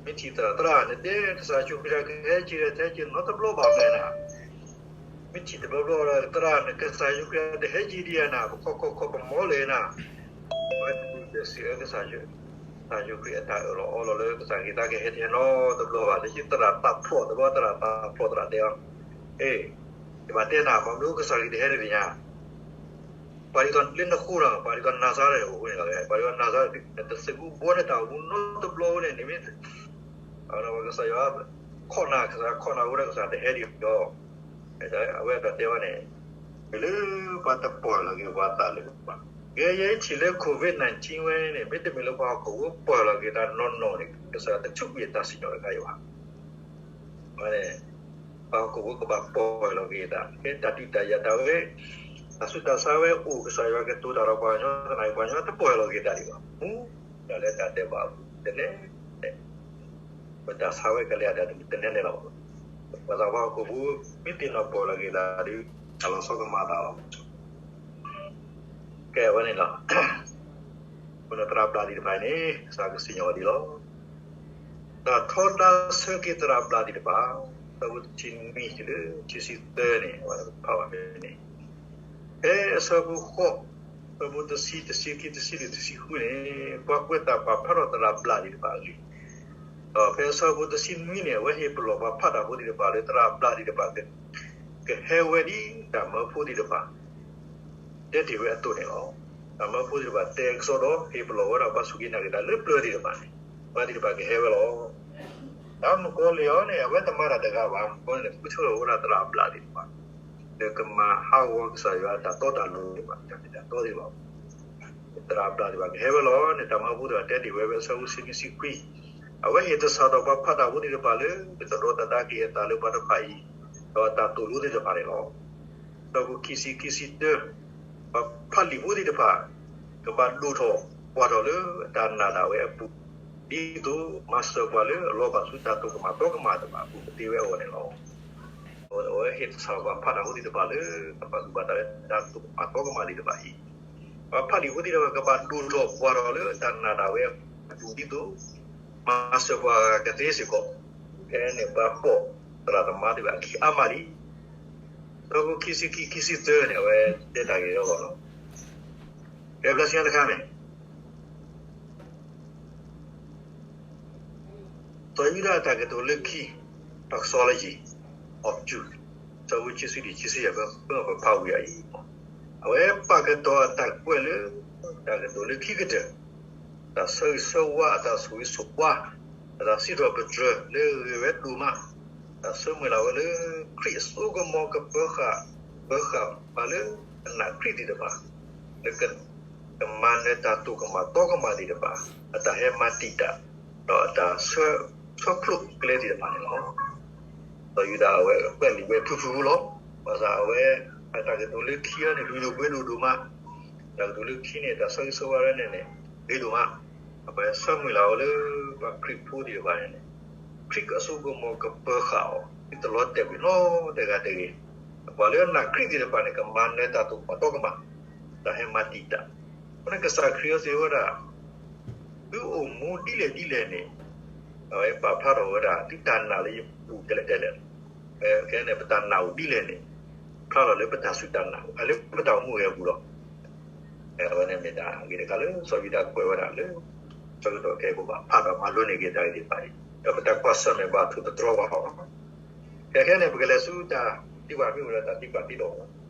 မ့ၢ်ထံၣ်သရၣ်, သရၣ်န့ၣ်တဲ ကစၢ်ယ့ၣ်ၡူးခရံာ်တၢ်ကဟဲက့ၤဒီး တဟဲက့ၤနီတဘျီဘၣ်မ့ၢ်နၤ မ့ၢ်ထံၣ်တဘျီဘျီဒီး သရၣ်န့ၣ် ကစၢ်ယ့ၣ်ၡူးခရံာ်တဟဲက့ၤဒံးဧါနၤ, ပခီခီခီပမီလဲၣ်နၤ, အဝဲဒုးဘျၢစံးအၢကစၢ်ယွၤ, ကစၢ်ယ့ၣ်ၡူးခရံာ်အတၢ်အၢၣ်လီၤအီလီၤလၢ ကစၢ်ခရံာ်တၢ်ကဟဲတဟဲနီတဘျီဘၣ်, လၢသရၣ်သးဖျိးတဘျီ သရၣ်သးဖျိးသရၣ်တဲအီၤ, အ့, ယဘၣ်တဲနၤ ဘၣ်မနုၤကစၢ်ခရံာ်တဟဲတသ့ၣ်ညါ ပှၤဒ်သိးလၢနဃိဒီး ပှၤဒ်သိးနၤစၤရ့းအဃိန့ၣ်လီၤ, ပှၤဒ်သိးနၤစၤရ့း နတစံးဘျုးဘၣ်န့ၢ်တၢ်အိၣ်မူနီတဘျီန့ၣ် နမ့ၢ်, ကစၢ်ယွၤ, ခိးနၤ ကစၢ်ယွၤခိးနၤအဃိဒီး ကစၢ်တဟဲဒံးဒီး, အဝဲအတၢ်တဲဝဲန့ၣ်, မ့ၢ်လၢပှၤတပီၢ်လီၤက့ၤပှၤသးလၢၤဘၣ်, ကဲယဲအံၤထံၣ်လၢ COVID nineteen ဝဲန့ၣ် မ့တမ့ၢ်လၢပှၤဟီၣ်ခိၣ်ဖိပီၢ်လီၤက့ၤသးနီၢ်နီၢ်န့ၣ် ကစၢ်ယွၤတဆူၣ်ကွံာ်အတၢ်စံၣ်ညီၣ်တခါအံၤဘၣ် ဝဲန့ၣ်, ပှၤဟီၣ်ခိၣ်ဖိကဘၣ်ပီၢ်လီၤက့ၤသး, ကဲတၢ်ဒုးတၢ်ယၤတၢ်ဝဲ, တၢ်ဆူးတၢ်ဆါဝဲအိၣ် ကစၢ်ယွၤကတိၤတၢ်ဒီးပှၤကညီသနာ်က့ ပှၤကညီတပီၢ်လီၤက့ၤသးဒံးဘၣ်, မူ, တၢ်လၢတၢ်ဒဲးဘးအပူၤတနဲ, ပတၢ်ဆါဝဲကလဲၤအတၢ်တမံၤတနဲန့ၣ်လီၤ, ပှၤသးပှၤဟီၣ်ခိၣ်ဖိ မ့ၢ်သ့ၣ်နီၣ်ပီၢ်လီၤက့ၤသးဒီး တၢ်လီၤဆီကမၤသးလီၤ ကဲဝဲန့ၣ်လီၤ, ပနီၢ်သရၣ်ဘျၣ်သ့ၣ်တဖၣ်န့ၣ် ကစၢ်ကစံၣ်ညီၣ်အီၤဒ်လီၤ, တၢ်ထီဒါဆၢက့ၤသရၣ်ဘျၣ်သ့ၣ်တဖၣ်, ဆၢဖိတဆံနွံတုၤလၢတဆံသၢန့ၣ် ပဖးဘၣ်ဖဲန့ၣ်, ဖဲအဆၢဖိဃိး, ဆၢဖိတဆံ, တဆံခံ, တဆံလွံၢ်, တဆံဃုန့ၣ်, ပှၤကွဲးတၢ်ပာ်ဖျါထီၣ်သရၣ်ဘျၣ်သ့ၣ်တဖၣ်အဂ့ၢ်, ဒီးဖဲအဆၢဖိတဆံနွံန့ၣ် အဝဲဟ့ၣ်ပလီၢ်ပှၤဖးတၢ်ဖိသ့ၣ်တဖၣ်လၢသရၣ်ဘျၣ်သ့ၣ်တဖၣ် ကဟဲဝဲဒ်တၢ်မၢဖိသ့ၣ်တဖၣ် တဲတ့ၢ်ဝဲအသိးန့ၣ်လီၤ. တၢ်မၢဖိသ့ၣ်တဖၣ်တဲကစီဒီး ဟ့ၣ်ပလီၢ်ဝဲဒၣ်ပှၤစူၢ်က့ၤနာ်က့ၤတၢ်လၢပျၢၤသ့ၣ်တဖၣ်န့ၣ်, ပှၤသ့ၣ်တဖၣ်ကဟဲဝဲလီၤ. တၢ်မုၣ်ကီၤလံၢ်အံၤန့ၣ် အဝဲတမၤတၢ်တဂၤဘၣ်, မုၣ်ကီၤလံၢ်န့ၣ် ဃုထၢထီၣ်ဝဲဒၣ်သရၣ်ဘျၣ်သ့ၣ်တဖၣ် လၢကမၤဟးဂီၤကစၢ်ယွၤတၢ်တီတၢ်လိၤသ့ၣ်တဖၣ်, တၢ်မ့ၢ်တၢ်တီသ့ၣ်တဖၣ် သရၣ်ဘျၣ်သ့ၣ်တဖၣ်ကဟဲဝဲလီၤန့ၣ် တၢ်မၢဖိသ့ၣ်တဖၣ်တဲတ့ၢ်ဝဲ ဖဲအဆၢဖိတဆံနွံ, တဆံခွံ, အဝဲဟ့ၣ်သဆၣ်ထီၣ်ပှၤဖးတၢ်ဖိသ့ၣ်တဖၣ်လၢ ကသဒိးတၢ်သးက့ၤအသးလၢပှၤတဖၣ်အံၤ, ဒီးတၢ်သိၣ်လိသ့ၣ်တဖၣ်န့ၣ်လီၤ. အဆၢဖိခံဆံ, ခံဆံတၢ, ပှၤဖးလံာ်ဖိသ့ၣ်တဖၣ် ကဘၣ်ဒိၣ်ထီၣ်ပှၢ်ထီၣ်လၢအတၢ်နာ်ဒၣ်ဝဲအပူၤ, ဒ်သိးမၤစၢၤပှၤလၢအလီၤဘၣ်ဆူတၢ်သိၣ်ကမၣ်သီကမၣ်သ့ၣ်တဖၣ်အပူၤကသ့ဝဲအဂီၢ်န့ၣ်လီၤ. အဝဲဟ့ၣ်သဆၣ်ထီၣ်ပှၤဖးတၢ်ဖိသ့ၣ်တဖၣ်လၢ ကဘၣ်သူၣ်ဘၣ်သးလၢတၢ်သိၣ်ကမၣ်သီကမၣ်သ့ၣ်တဖၣ်အံၤ, ပှၤဖးလံာ်ဖိသ့ၣ်တဖၣ် ကဘၣ်ဒိၣ်ထီၣ်ပှၢ်ထီၣ်လၢအတၢ်နာ်ဒၣ်ဝဲအပူၤ ဒ်သိး မၤစၢၤပှၤကသ့စ့ၢ်ကီး, ဖဲန့ၣ်ပှၤပိာ်သရၣ်သမါသ့ၣ်တဖၣ်အခံအါမးလံ. အဆၢဖိခံဆံခံ, ခံဆံသၢန့ၣ် အဝဲတဲတၢ်ဂ့ၢ်အဂီၢ်လီၤ. ကဲဘျၢဆံတခါန့ၣ် စီၤယူဒၤအတၢ်ကတိၤလၢခံ, Doxology of Jude, အဆၢဖိခံဆံလွံၢ်, ခံဆံယဲၢ်, ပဖးဝံၤအံၤ, အဝဲပာ်ကတီၤအတၢ်ကွဲးလၢ တၢ်ကတိၤလၢခံကတၢၢ်, တၢ်ဆၢဂ့ၤဆၢဝါ, အတၢ်ဆိၣ်ဂ့ၤဆိၣ်ဝါ, အတၢ်စံးထီၣ်ပတြၢၤလၢဂ့ၤဝဲဒိၣ်မး, တၢ်ဆၢမုၢ်လၢ်ဝဲလၢ ခရံာ်အစိကမီၤကပၢၤဃာ်, ပၢၤဃာ်ပှၤလၢအနာ်ခရံာ်သ့ၣ်တဖၣ်, လၢ ကမၤနၢၤတၢ်သိၣ်ကမၣ်သီကမၣ်သ့ၣ်တဖၣ်, အတၢ်ဟဲမၤတံာ်တာ်, ဒီးအတၢ်ဆှၢဖျိးကျဲသ့ၣ်တဖၣ်န့ၣ်လီၤ. စီၤယူဒၤအဝဲကွဲးလံာ်ဝဲဖုၣ်ဖုၣ်လီၤ. ဘၣ်ဆၣ်အဝဲ အတၢ်ကတိၤလၢခံအံၤန့ၣ် လုၢ်ဒိၣ်ပှ့ၤဒိၣ်ဒိၣ်မး, တၢ်ကတိၤလၢခံန့ၣ် တၢ်ဆၢဂ့ၤဆၢဝါဝဲန့ၣ်န့ၣ် ဂ့ၤဒိၣ်မး, အဝဲဆၢမုၢ်လၢ်အီၤလၢ ပှၤခရံာ်ဖိသ့ၣ်တဖၣ်န့ၣ်န့ၣ် ခရံာ်အစိကမီၤကပၢၤဃာ်အီၤ ဒ်သိးလီၤတဲာ်ကွံာ်နီတဂၤတဂ့ၤ, ပှၤလၢအနာ်ခရံာ်သ့ၣ်တဖၣ်န့ၣ် ကမၤနၢၤတၢ်သိၣ်ကမၣ်သီကမၣ်, တၢ်ဟဲမၤတံာ်တာ်, အဃိန့ၣ်ကစၢ်ခရံာ်အံၤစံးဝဲဒၣ်, သုအိၣ်မူဒ်လဲၣ်ဒ်လဲၣ်န့ၣ်, အဝဲပာ်ဖျါထီၣ်ဝဲဒၣ် သုတၢ်နာ်လၢယပူၤဒ်လဲၣ်ဒ်လဲၣ်, ခဲန့ၣ် ပတၢ်နာ်အိၣ်ဒ်လဲၣ်န့ၣ် ဖျါထီၣ်လၢပတၢ်စူၢ်တၢ်နာ် လၢပတၢ်အိၣ်မူအဂ့ၢ်အပူၤလီၤ. အဝဲန့ၣ်မ့ၢ်တၢ်ဂ့ၢ်တခါလၢ စီၤယူဒၤကွဲးဝဲဒၣ်လၢ ဆၢကတီၢ်ခဲအံၤ ပဘၣ်ဖးဒီးမၤလိန့ၢ်က့ၤတၢ်ဂ့ၢ်သ့ၣ်တဖၣ်အံၤ, ဒီးပတၢ်ကွၢ်ဆၢၣ်မဲာ်ဘၣ်ထိၣ်သတြီၤဘၣ်အီၤလီၤ. ခဲခဲန့ၣ် ပကလဲၤဆူတၢ်သံကွၢ်မ့ၢ်ဝံၤဒီးတၢ်သံကွၢ်သံဒီး